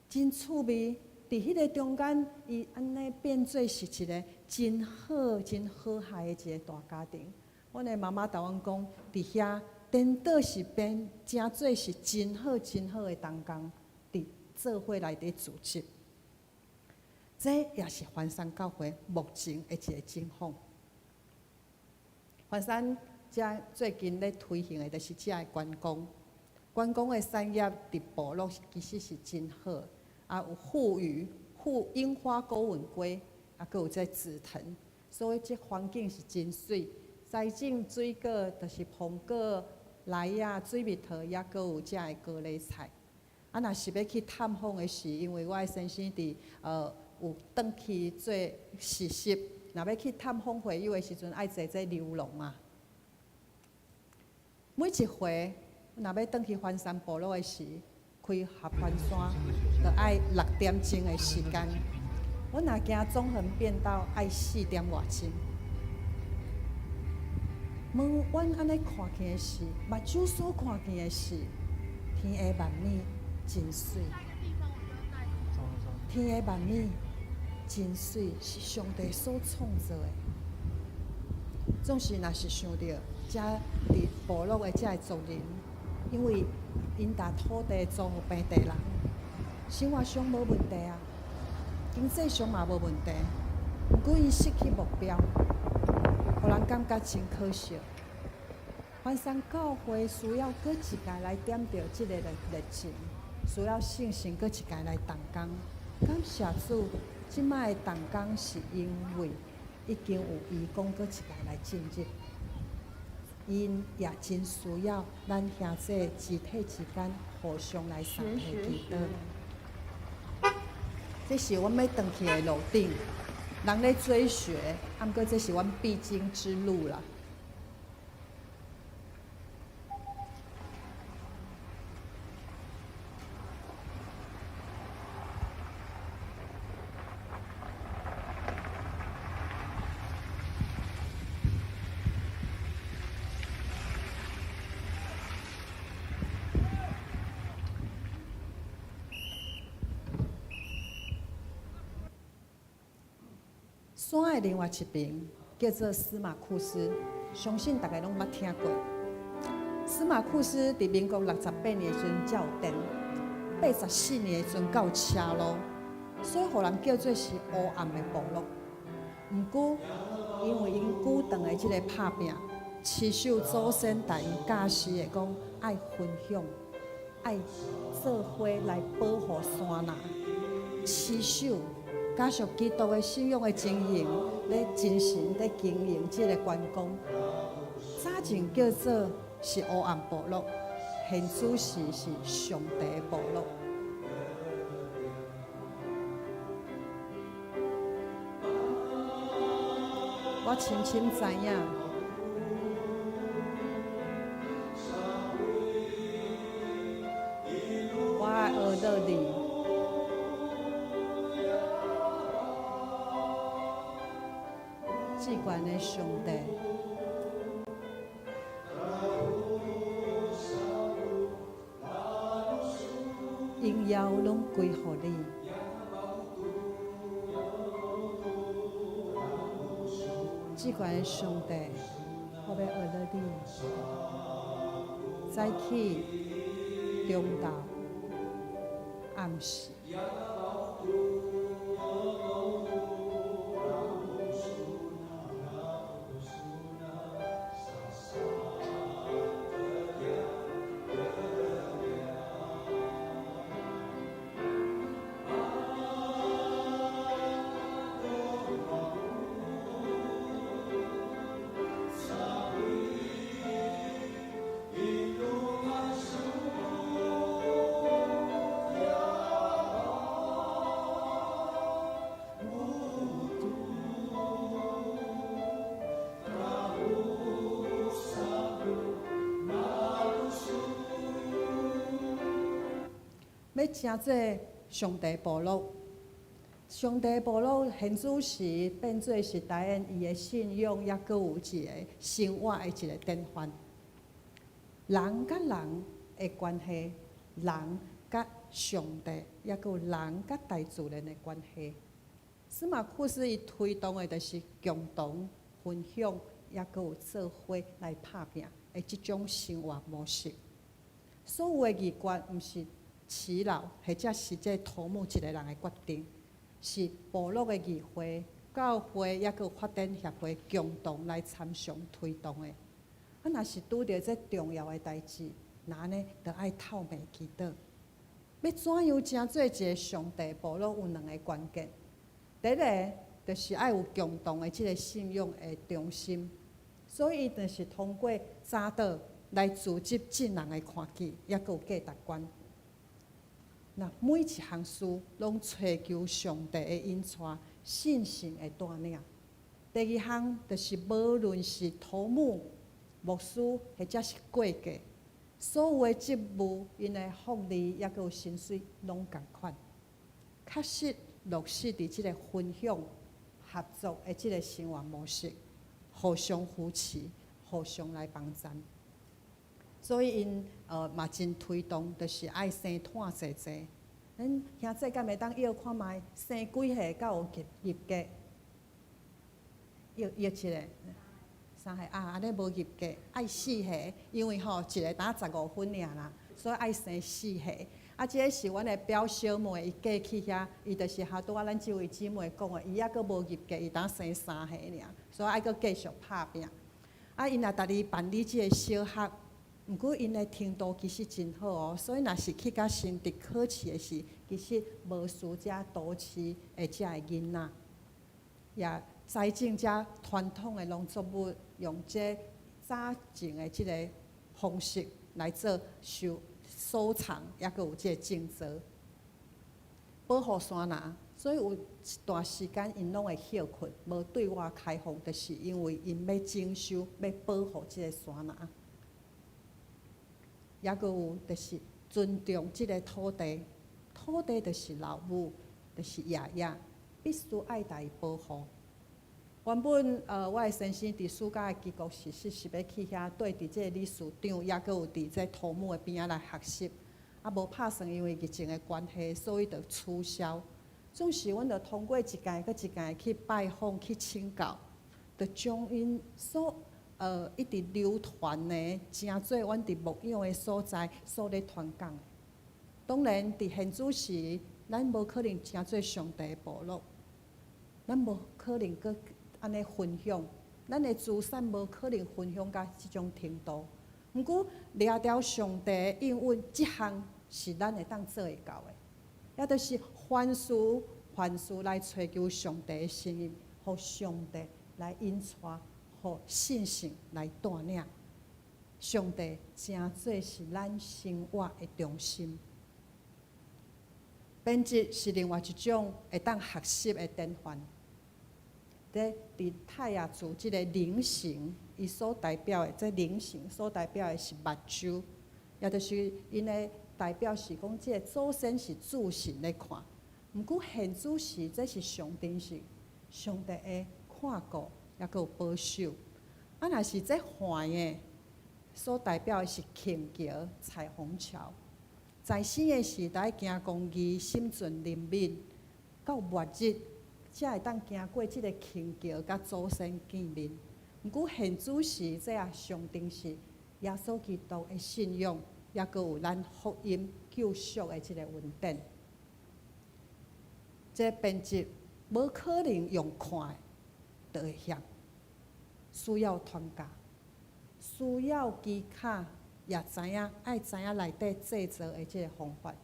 真趣味。佇彼个中間，伊按呢變做是一個真好、真和諧的一個大家庭。阮的媽媽共阮講，佇遐顛倒是變誠做是真好、真好的同工，佇做伙來佇組織。這也是環山教會目前的一個境況。環山遮最近咧推行的，就是遮的觀光，觀光的產業佇部落其實是真好。啊，有富裕、富櫻花鉤吻鮭，啊，閣有這紫藤，所以這環境是真媠。栽種水果就是蘋果、梨仔、水蜜桃，抑閣有遮的高麗菜。啊，若是欲去探訪的時，因為我的先生佇有轉去做實習，若欲去探訪會友的時陣，愛坐這溜廊啊。每一回若欲轉去環山部落的時，開合歡山，就愛6點鐘的時間。阮若行中橫便道，愛4點外鐘。問阮按呢看見的是，目睭所看見的是天下萬物真媠，天下萬物真媠，是上帝所創造的。總是若是想著遮佇部落的遮的族人，因為𪜶共土地租予平地人，生活上無問題啊，經濟上嘛無問題。毋過𪜶失去目標，予人感覺真可惜。環山教會需要閣一擺來點著這個熱情，需要聖神閣一擺來動工。感謝主，這擺的動工是因為已經有移工閣一擺來進入。𪜶也真需要咱兄弟肢體之間互相來相提祈禱。這是阮欲轉去的路頂，人咧追學，啊，毋過這是阮必經之路啦。山的另外一邊叫做司馬庫斯，相信大家攏捌聽過。司馬庫斯佇民國68年的時陣才有電，84年的時陣才有車路，所以予人叫做是烏暗的部落。毋過，因為𪜶久長的這個拍拚，持守祖先共𪜶教示的講，愛分享，愛做伙來保護山林，持守加上基督的信仰的經營，咧精神咧經營這个觀光。早前叫做是烏暗部落，現主時是上帝部落。我深深知影，我愛學到你，至懸的上帝，榮耀攏歸予你。至懸的上帝，我欲學著你，早起、中晝、暗時。欲成做上帝部落，上帝部落現主時變做是台灣伊的信仰，抑閣有一個生活的一個典範。人佮人的關係，人佮上帝，抑閣有人佮大自然的關係。司馬庫斯伊推動的就是共同分享，抑閣有做伙來拍拚的這種生活模式。所有的議決，毋是耆老或者是這頭目一個人的決定，是部落的議會、教會抑閣有發展協會共同來參詳推動的。啊，若是拄著這重要的代誌，那按呢就愛透明祈禱。欲怎樣成做一個上帝部落，有兩個關鍵。第一个就是愛有共同的這个信仰的中心，所以就是通過早禱來組織眾人的看見，抑閣有價值觀。那每一項事攏揣求上帝的引帶，信心的帶領。第二項就是無論是頭目、牧師或者是過繼，所有的職務，𪜶的福利抑閣有薪水攏仝款。確實落實佇這个分享、合作的這个生活模式，互相扶持，互相來幫贊。所以𪜶嘛真推動，就是愛生湠濟濟。恁兄姊敢會當約看覓，生幾歲才有入格？約約一个，三歲啊，按呢無入格，愛四歲，因為吼一个焦15分爾啦，所以愛生四歲。啊，這个是阮的表小妹，伊過去遐，伊就是哈拄仔咱這位姊妹講的，伊猶閣無入格，伊焦生3歲爾，所以愛閣繼續拍拚。啊，𪜶也逐日辦理這个小學。毋過𪜶的程度其實真好哦，所以若是去甲新竹考試的時，其實無輸遮都市的遮的囡仔，也栽種遮傳統的農作物，用這早種的這个方式來做收收藏，抑閣有這个種植，保護山林。所以有一段時間𪜶攏會歇睏，無對外開放，就是因為𪜶欲整修，欲保護這个山林。抑閣有就是尊重這个土地，土地就是老母，就是爺爺，必須愛共伊保護。原本我的先生佇暑假的機構實習是欲去遐綴佇這个理事長，抑閣有佇這頭目的邊仔來學習，啊無拍算，因為疫情的關係，所以就取消。總是阮就通過一屆閣一屆去拜訪、去請教，就將𪜶所一直流傳的，成做阮佇牧養的所在所咧傳講。當然，佇現主時，咱無可能成做上帝的部落，咱無可能閣按呢分享，咱的資產無可能分享到這種程度。毋過，掠著上帝的應允，這項是咱會當做會到的。也就是凡事凡事來揣求上帝的心意，予上帝來引帶，予信心來帶領。上帝成做是咱生活的中心。編織是另外一種會當學習的典範。佇泰雅族這个菱形，伊所代表的這菱形所代表的是目睭，也就是𪜶的代表是講，這个祖先是諸神咧看。毋過現主時，這是象徵是上帝的看顧，抑閣有保守。啊，若是這環的所代表的是虹橋、彩虹橋。在生的時代行公義、心存憐憫，到末日才會當行過這个虹橋，佮祖先見面。毋過現主時，這也象徵是耶穌基督的信仰，抑閣有咱福音救贖的這个恩典。這編織無可能用看的就會曉，需要傳教，需要機巧，也知影愛知影內底製造的這个方法。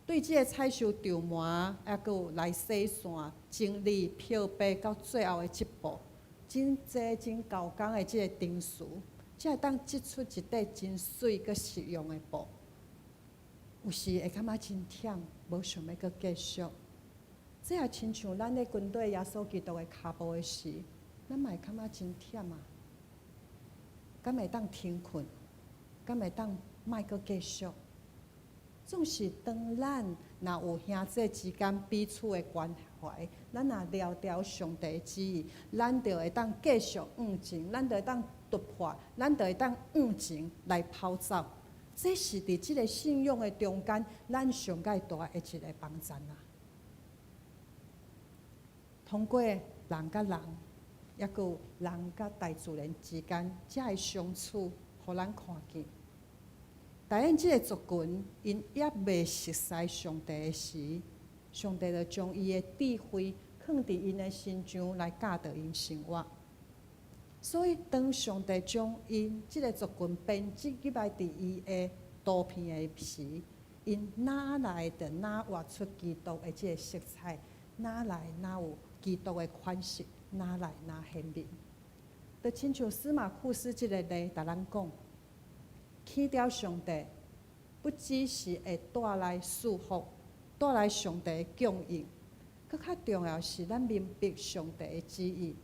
對這个採收苧麻，抑閣有來洗線、整理、漂白，到最後的這步，真濟真厚工的這个程序，才會當織出一塊真媠閣實用的布。有時會感覺真忝，無想欲閣繼續。這也親像咱咧跟綴耶穌基督的跤步的時，咱嘛會感覺真忝啊！敢會當停睏？敢會當莫閣繼續？總是當咱若有兄弟之間彼此的關懷，咱若牢牢上帝的旨意，咱就會當繼續向前，咱就會當突破，咱就會當向前來跑走。這是佇這个信仰的中間，咱上蓋大的一个幫贊啊！通過人佮人，抑閣有人佮大自然之間，這个相處，予咱看見。但𪜶這个族群，𪜶猶未熟似上帝的時，上帝就將伊的智慧囥佇𪜶的身上來教導𪜶生活。所以，當上帝將𪜶這个族群編織入來佇伊的圖片的時，𪜶哪來就哪活出基督的這个色彩，哪來哪有基督的款式，哪來哪顯明。就親像司馬庫斯這个例，共咱講，棄掉上帝，不只是會帶來束縛，帶來上帝的供應，閣較重要是咱明白上帝的旨意，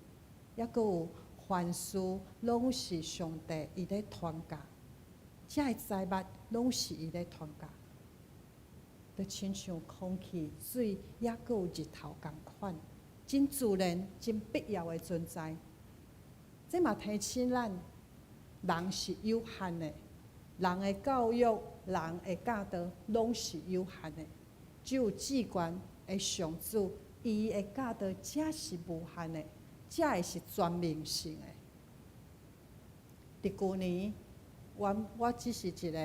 抑閣有凡事攏是上帝伊咧傳教，這个財物攏是伊咧傳教，就親像空氣、水，抑閣有日頭仝款，真自然、真必要的存在。這嘛提醒咱，人是有限的，人的教育、人的教導攏是有限的，只有至懸的上主，伊的教導才是無限的，才會是全面性的。佇舊年，我只是一个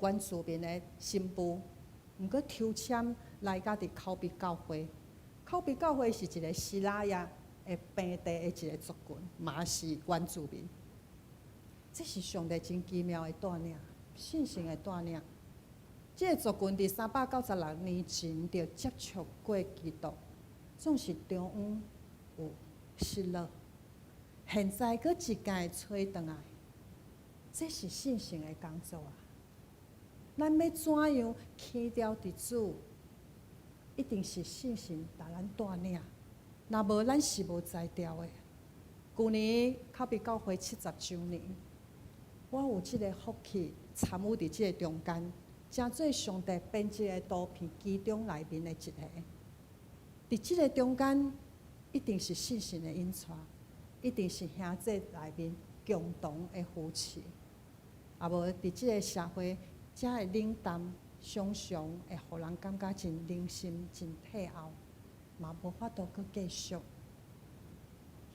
原住民的新婦，毋過抽籤來到佇口鼻教會，口鼻教會是一个西拉雅的平地的一个族群，嘛是原住民。這是上帝真奇妙的帶領，信心的帶領。這个族群佇396年前就接觸過基督，總是中央有失落，現在閣一屆揣轉來，這是信心的工作啊！咱欲怎樣起牢佇主，一定是信心共咱帶領，若無咱是無才調的。舊年口鼻教會70週年，我有這个福氣參與佇這个中間，成做上帝編織的圖片其中內面的一個。佇這个中間，一定是信心的引帶，一定是兄弟內面共同的扶持。啊無佇這个社會，遮的冷淡，常常會予人感覺真冷心、真退後，嘛無法度閣繼續。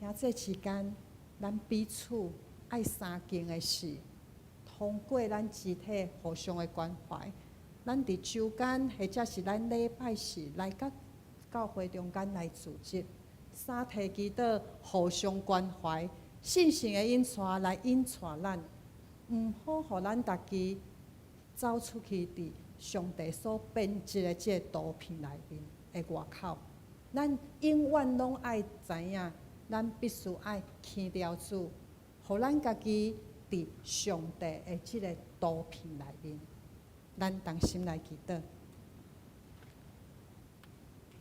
兄弟之間，咱彼此愛相敬的是，通過咱肢體互相的關懷，咱佇週間或者是咱禮拜四來到教會中間來組織，三提祈禱，互相關懷，信心的引帶來引帶咱，毋好予咱家己走出去佇上帝所編織的這個圖片內面的外口。咱永遠攏愛知影，咱必須愛牽牢主，予咱家己佇上帝的這个圖片內面。咱同心來祈禱。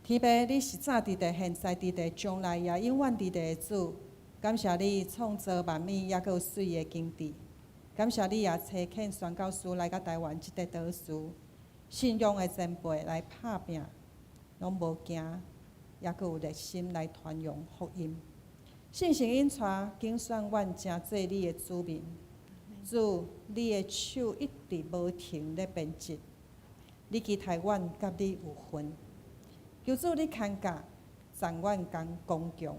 天父，你是早佇地、現在佇地、將來也永遠佇地的主，感謝你創造萬物，猶閣有媠的經濟。感謝你也差遣宣教師來到臺灣這塊島嶼，信仰的前輩來拍拚，攏無驚，猶閣有熱心來傳揚福音。聖神引帶揀選阮成做你的子民。主，你的手一直無停咧編織，你期待阮佮你有份。求主你牽教，讚阮共剛強，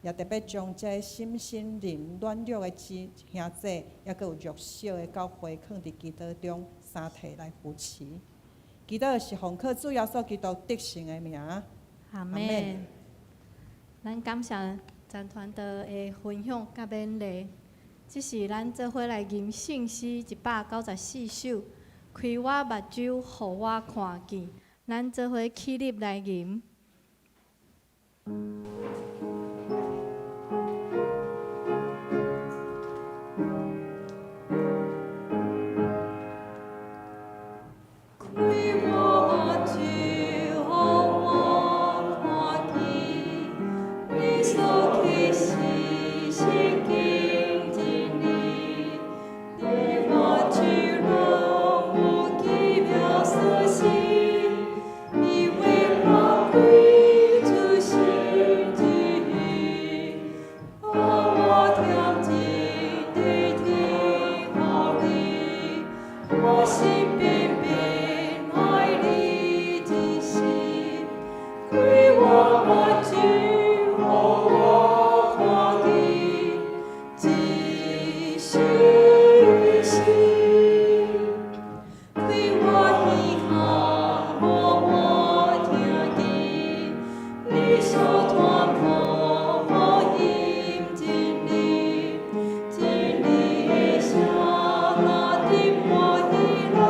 也特別將這个心心靈軟弱的姊兄弟，猶閣有弱小的教會，囥佇祈禱中，三體來扶持。祈禱是奉靠主耶穌基督得勝的名。阿們。咱感謝陳傳道的分享佮勉勵，這是咱做伙來吟聖詩194首，開我目睭，予我看見。咱做伙起立來吟。開我目睭，予我看見，你所啟示聖經真理，佇我手攏有奇妙所行，你為我開出新旨意，予我恬靜地聽候你，我心秉秉愛你真心，開我目睭，予我看見，一生一世。開我耳孔，予我聽見，你所傳播福音真理，真理的聲若伫我耳內，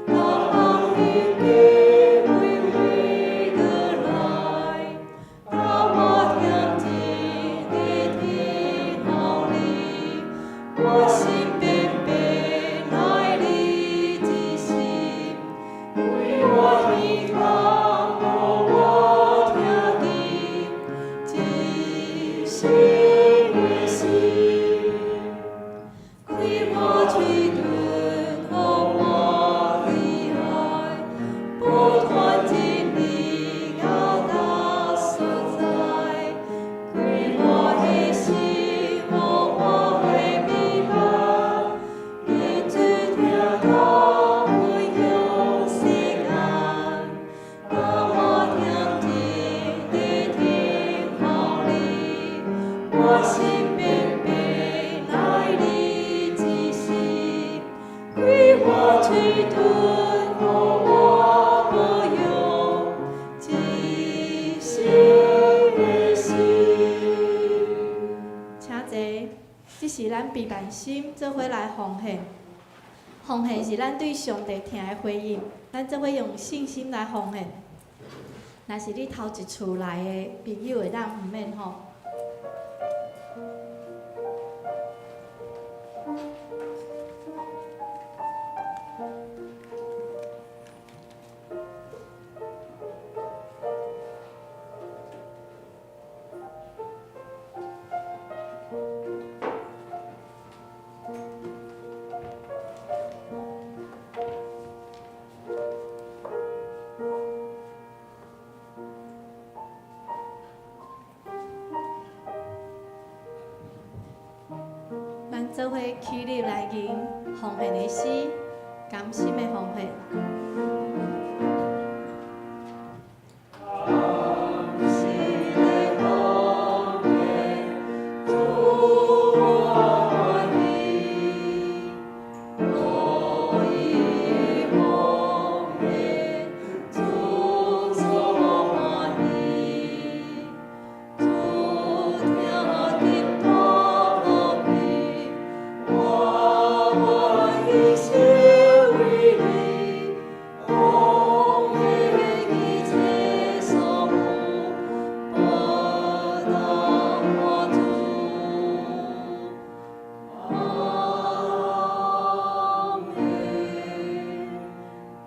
導航彼娓娓道來，教我恬靜地聽候你，我心秉秉愛你真心，開我耳孔，予我聽見，一生一世。開我喙唇，予我喜愛，不斷真理到達所在。開我的心，予我的明白，認真聽到分享時間，教我恬靜地聽候你，我心秉秉愛你真心，開我喙唇，予我保佑，一生一世。請坐，這是咱避難心做伙來奉獻。奉獻是咱對上帝疼的回應，咱做伙用信心來奉獻。若是你頭一次來的朋友，會當毋免吼。咱做伙起立來吟奉獻的詩，甘心的奉獻。甘心的奉獻，主我歡喜，樂意奉獻，主所歡喜，主聽見大樂意，我願意成為當我主。阿們。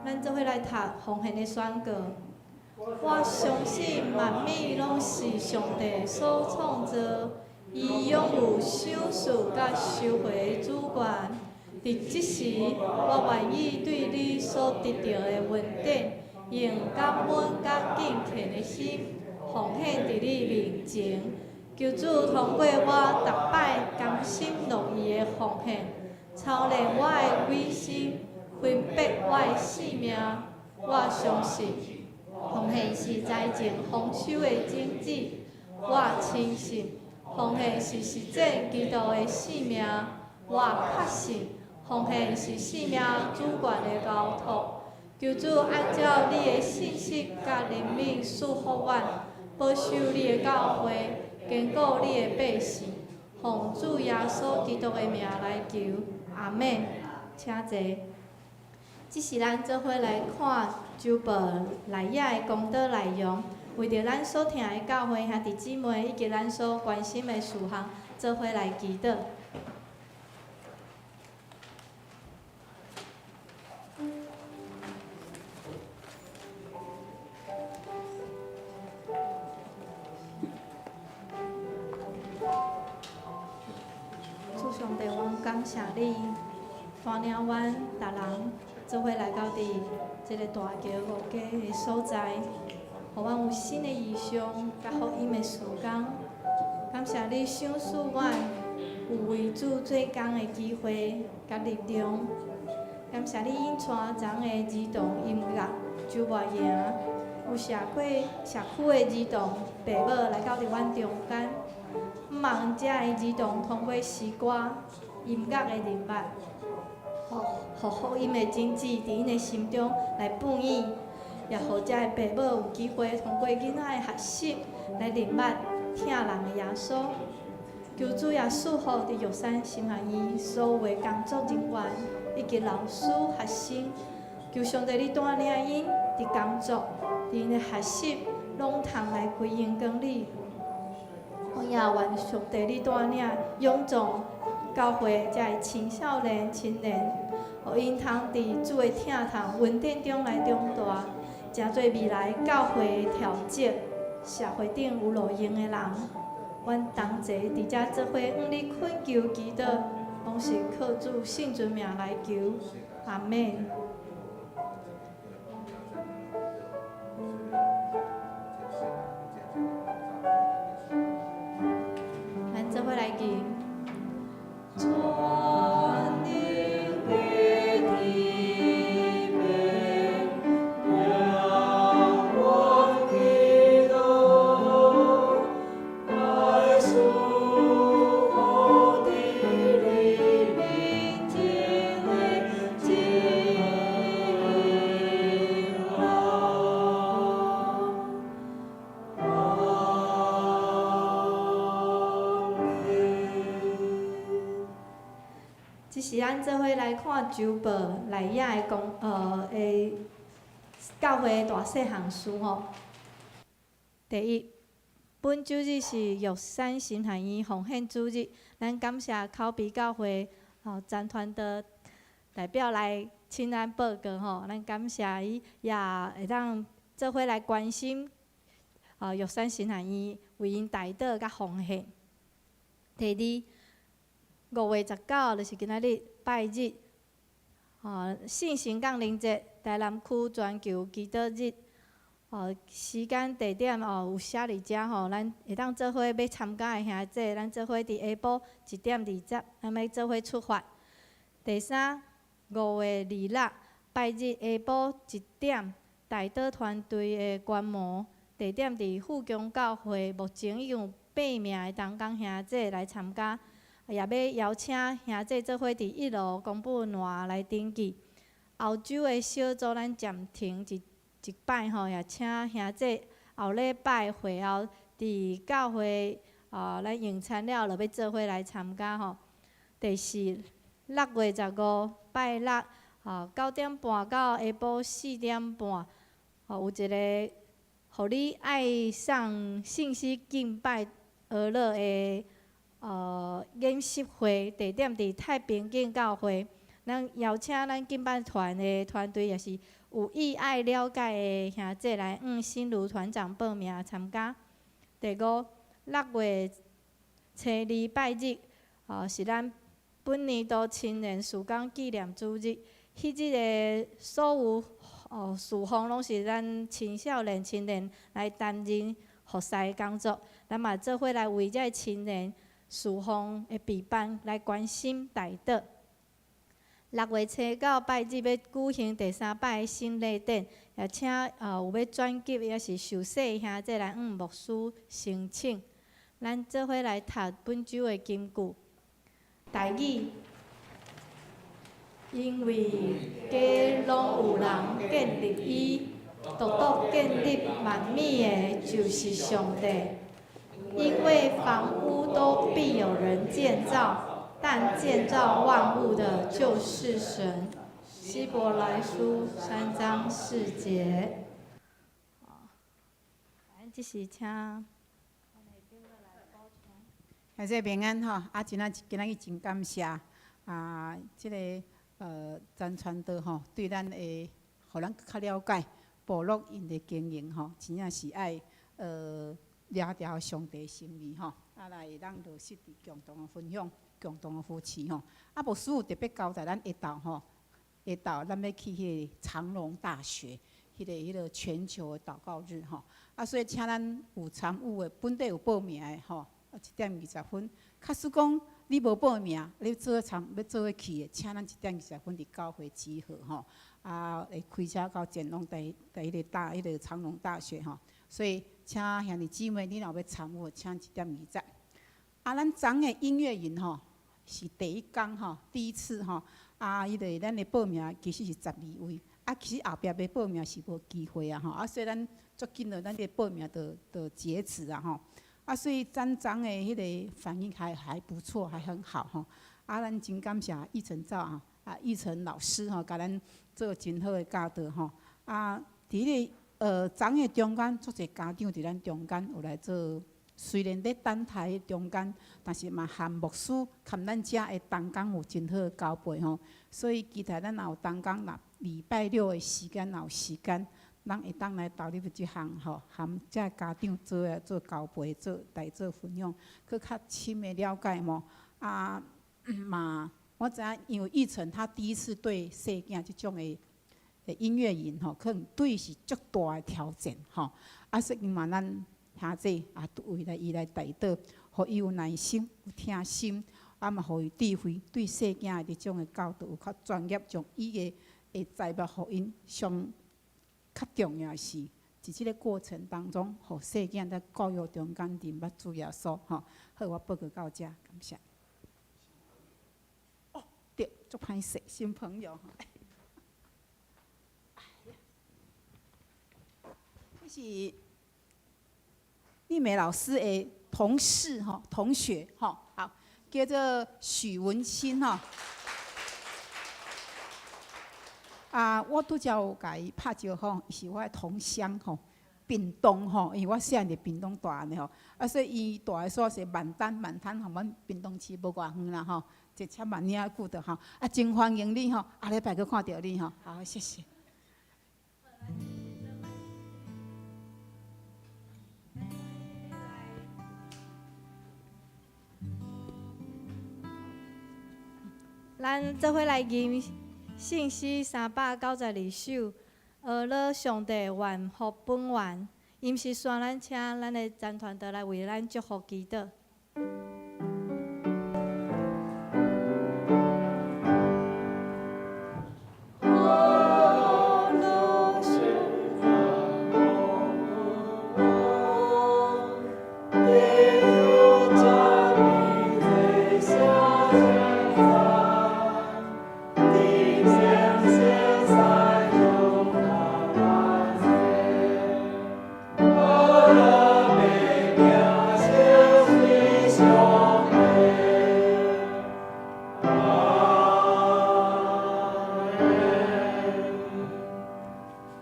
咱做伙來讀奉獻的宣告。我相信萬物攏是上帝所創造，伊擁有賞賜佮收回的主權。佇這時，我願意對你所得著的恩典，用感恩佮敬虔的心，奉獻佇你面前。求主通過我逐擺甘心樂意的奉獻，操練我的偽心，分別我的性命。我相信奉獻是財政豐收的種子。我深信奉獻是實踐基督的性命。我確信奉獻是性命主權的交託。求主按照你的信實佮憐憫賜福阮，保守你的教會，堅固你的百姓。奉主耶穌基督的名來求，阿們。請坐。這是咱做伙來看周報內頁的講道內容，為著咱所疼的教會兄弟姊妹以及咱所關心的事項，做伙來祈禱。主上帝，阮感謝你，帶領阮逐人做伙來到佇這个大橋五街的所在，予阮有新的異象佮福音的時間。感謝你賞賜阮有為主做工的機會佮力量。感謝你引帶昨的兒童音樂周末營，有社區社區的兒童爸母來到佇阮中間，向望遮的兒童通過詩歌、音樂的認捌，予予福音的種子佇𪜶的心中來播種，也予遮的爸母有機會通過囡仔的學習來認捌疼人的耶穌。求主也賜福佇玉山神學院所有的工作人員以及老師、學生。求上帝你帶領𪜶佇工作、佇𪜶的學習，攏通來歸榮光你。我也願上帝你帶領勇壯教會遮的青少年、青年，予𪜶通佇主的疼痛、恩典中來長大，成做未來教會的調節、社會頂有路用的人。阮同齊佇遮做伙向你懇求祈禱，攏是靠主聖尊名來求，阿們。咱做伙來吟。全能的天父，仰望基督，來賜福的黎明前的晴朗。阿們。這是咱做伙來看周報內頁的講，的教會大細項事吼。第一，本主日是玉山神學院奉獻主日，咱感謝口鼻教會吼詹團的代表來請咱報告吼，咱感謝伊也會當做伙來關心玉山神學院為𪜶代禱佮奉獻。第二，5月19，就是今仔日拜日，聖神降臨節，台南區全球祈禱日，時間地點有寫佇遮吼，咱會當做伙欲參加的兄弟，咱做伙佇下晡1點20，咱欲做伙出發。第三，5月26拜日下晡1點，代禱團隊的觀摩，地點佇富強教會，目前已經有8名的同工兄弟來參加。也欲邀請兄弟做伙佇一樓公布欄來登記。後週的小組咱暫停一一擺吼，也請兄弟後禮拜會後佇教會咱用餐了，就欲做伙來參加吼。第四，6月15拜六，9點半到下晡4點半，有一个予你愛上信息敬拜俄勒的研习会，地点伫太平景教会。咱邀请咱敬拜团的团队，也是有意爱了解的兄弟来向新如团长报名参加。第五，6月初2拜日，是咱本年度青年事工纪念主日。彼日的所有事奉拢是咱青少年青年来担任服侍的工作。咱嘛做伙来为这个青年事奉的备办来关心代祷。6月初9拜日欲举行第三摆的洗礼典，也请有欲转级抑是受洗的兄弟来向牧师申请。咱做伙来读本周的金句。台语，因为家拢有人建立伊，独独建立万物的，就是上帝。因为房屋都必有人建造，但建造万物的就是神。希伯来书3章4节。这是请。兄弟平安吼，啊，今仔今仔日真感谢啊，这个曾传道吼，对咱的，予咱较了解部落𪜶的经营吼，真正是爱掠牢上帝心意吼，啊来会当落实伫共同的分享、共同的扶持吼。啊，牧师有特别交代咱下昼吼，下昼咱欲去彼个长荣大学，彼个全球的祷告日吼。啊，所以请咱有参与的，本地有报名的吼。1点20分，假使讲你无报名，你做伙参欲做伙去的，请咱1点20分伫教会集合吼。啊，会开车到前龙伫伫彼个大彼个长荣大学吼。所以，请兄弟姊妹，你若欲参与，请1点20。啊，咱昨的音乐营吼是第一工吼，第一次吼。啊，彼个咱的报名其实是12位，啊，其实后壁欲报名是无机会啊吼。啊，所以咱足紧的，咱这个报名就截止啊吼。啊，所以咱昨的彼个反应还不错，还很好吼。啊，咱真感谢义成照啊，啊，义成老师吼，共咱做真好的教导吼。啊，伫彼个昨的中间，足济家长伫咱中间有来做，虽然咧等待中间，但是嘛和牧师含咱遮的同工有真好的交陪吼。所以期待咱若有同工，若礼拜六的时间若有时间，咱会当来投入这项吼，含遮家长做来做交陪，做来做分享，阁较深的了解吼。啊，嘛，我知影，因为义成他第一次对细囝这种的音乐营吼，可能对伊是足大的挑战吼。啊，所以嘛，咱兄弟啊，为了伊来代祷，予伊有耐心、有疼心，啊嘛，予伊智慧，对细囝的这种的教导有较专业，将伊的的财物予𪜶上较重要是，伫这个过程当中，予细囝伫教育中间认捌主耶稣吼。好，我报告到遮，感谢。哦，对，足歹势，新朋友。哎呀，这是丽美老师的同事吼，同学吼，好，叫做许文清吼。啊，我拄才有共伊拍招呼，伊是我的同乡吼，屏东吼，因为我细汉伫屏东大汉的吼，啊，所以伊蹛的所在是万丹，万丹予阮屏东市无偌远啦吼，一车万尔久的吼，啊，真欢迎你吼，下礼拜阁看著你吼，好，谢谢。咱做伙来吟圣诗392首，呵咾上帝愿福本源。音是线，咱请咱的曾传道来为咱祝福祈祷。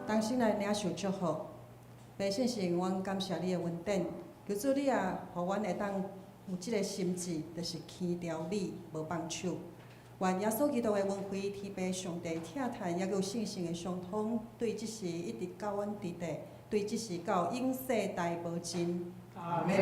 同心来领受祝福。父神，阮感谢你的恩典，求主你也予阮會當有這个心志，就是牽牢你，無放手。願耶穌基督的恩惠、天父上帝疼嘆，猶閣有聖神的相通，對這時一直到阮佇地，對這時到永世代無盡。阿們。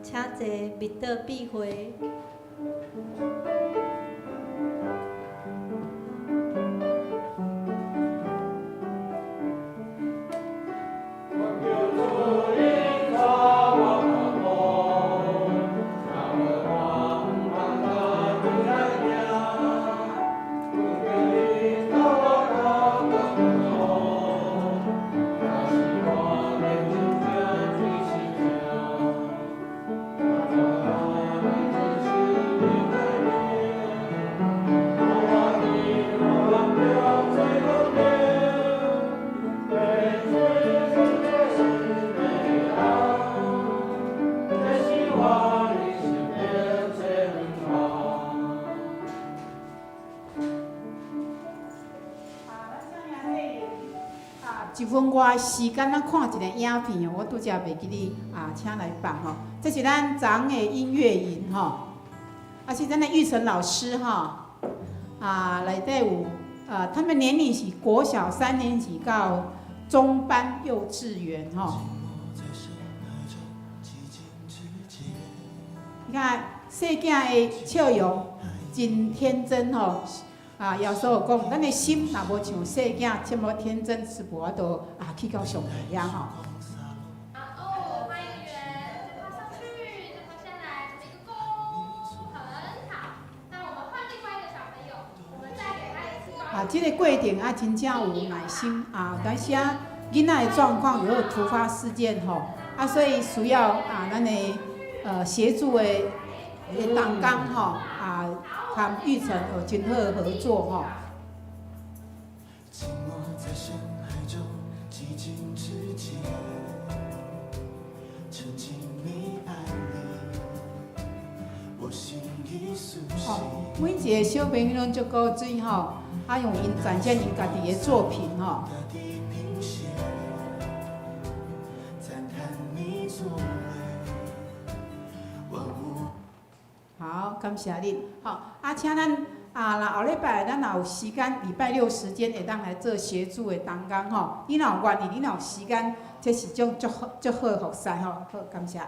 請坐，密禱閉會。一分外時間，咱看一个影片哦，我拄才袂記得啊，請來放吼。這是咱昨昏的音樂營吼，啊是咱的玉成老師吼，啊內底有啊，他們年齡是國小三年級到中班幼稚園吼。你看細囝的笑容真天真吼。啊，耶穌有講，咱的心若無像細囝這麼天真，是無法度啊去到上帝遐吼。好，畫一個圓，再畫上去，再畫下來，這麼一個弓，很好。那我們換另外一個小朋友，我們再給他一次。啊，這個過程啊，真正有耐心啊，但是啊，囡仔的狀況有突發事件吼，啊，所以需要啊，咱的協助的同工吼啊。和玉成有真好合作吼。哦，每一个小朋友攏足古錐吼，啊用𪜶展現𪜶家己的作品吼。好，感謝恁。好，啊，請咱啊，若後禮拜咱若有時間，禮拜六時間會當來做協助的同工吼。你若有願意，你若有時間，這是種足好足好的服侍吼。好，感謝。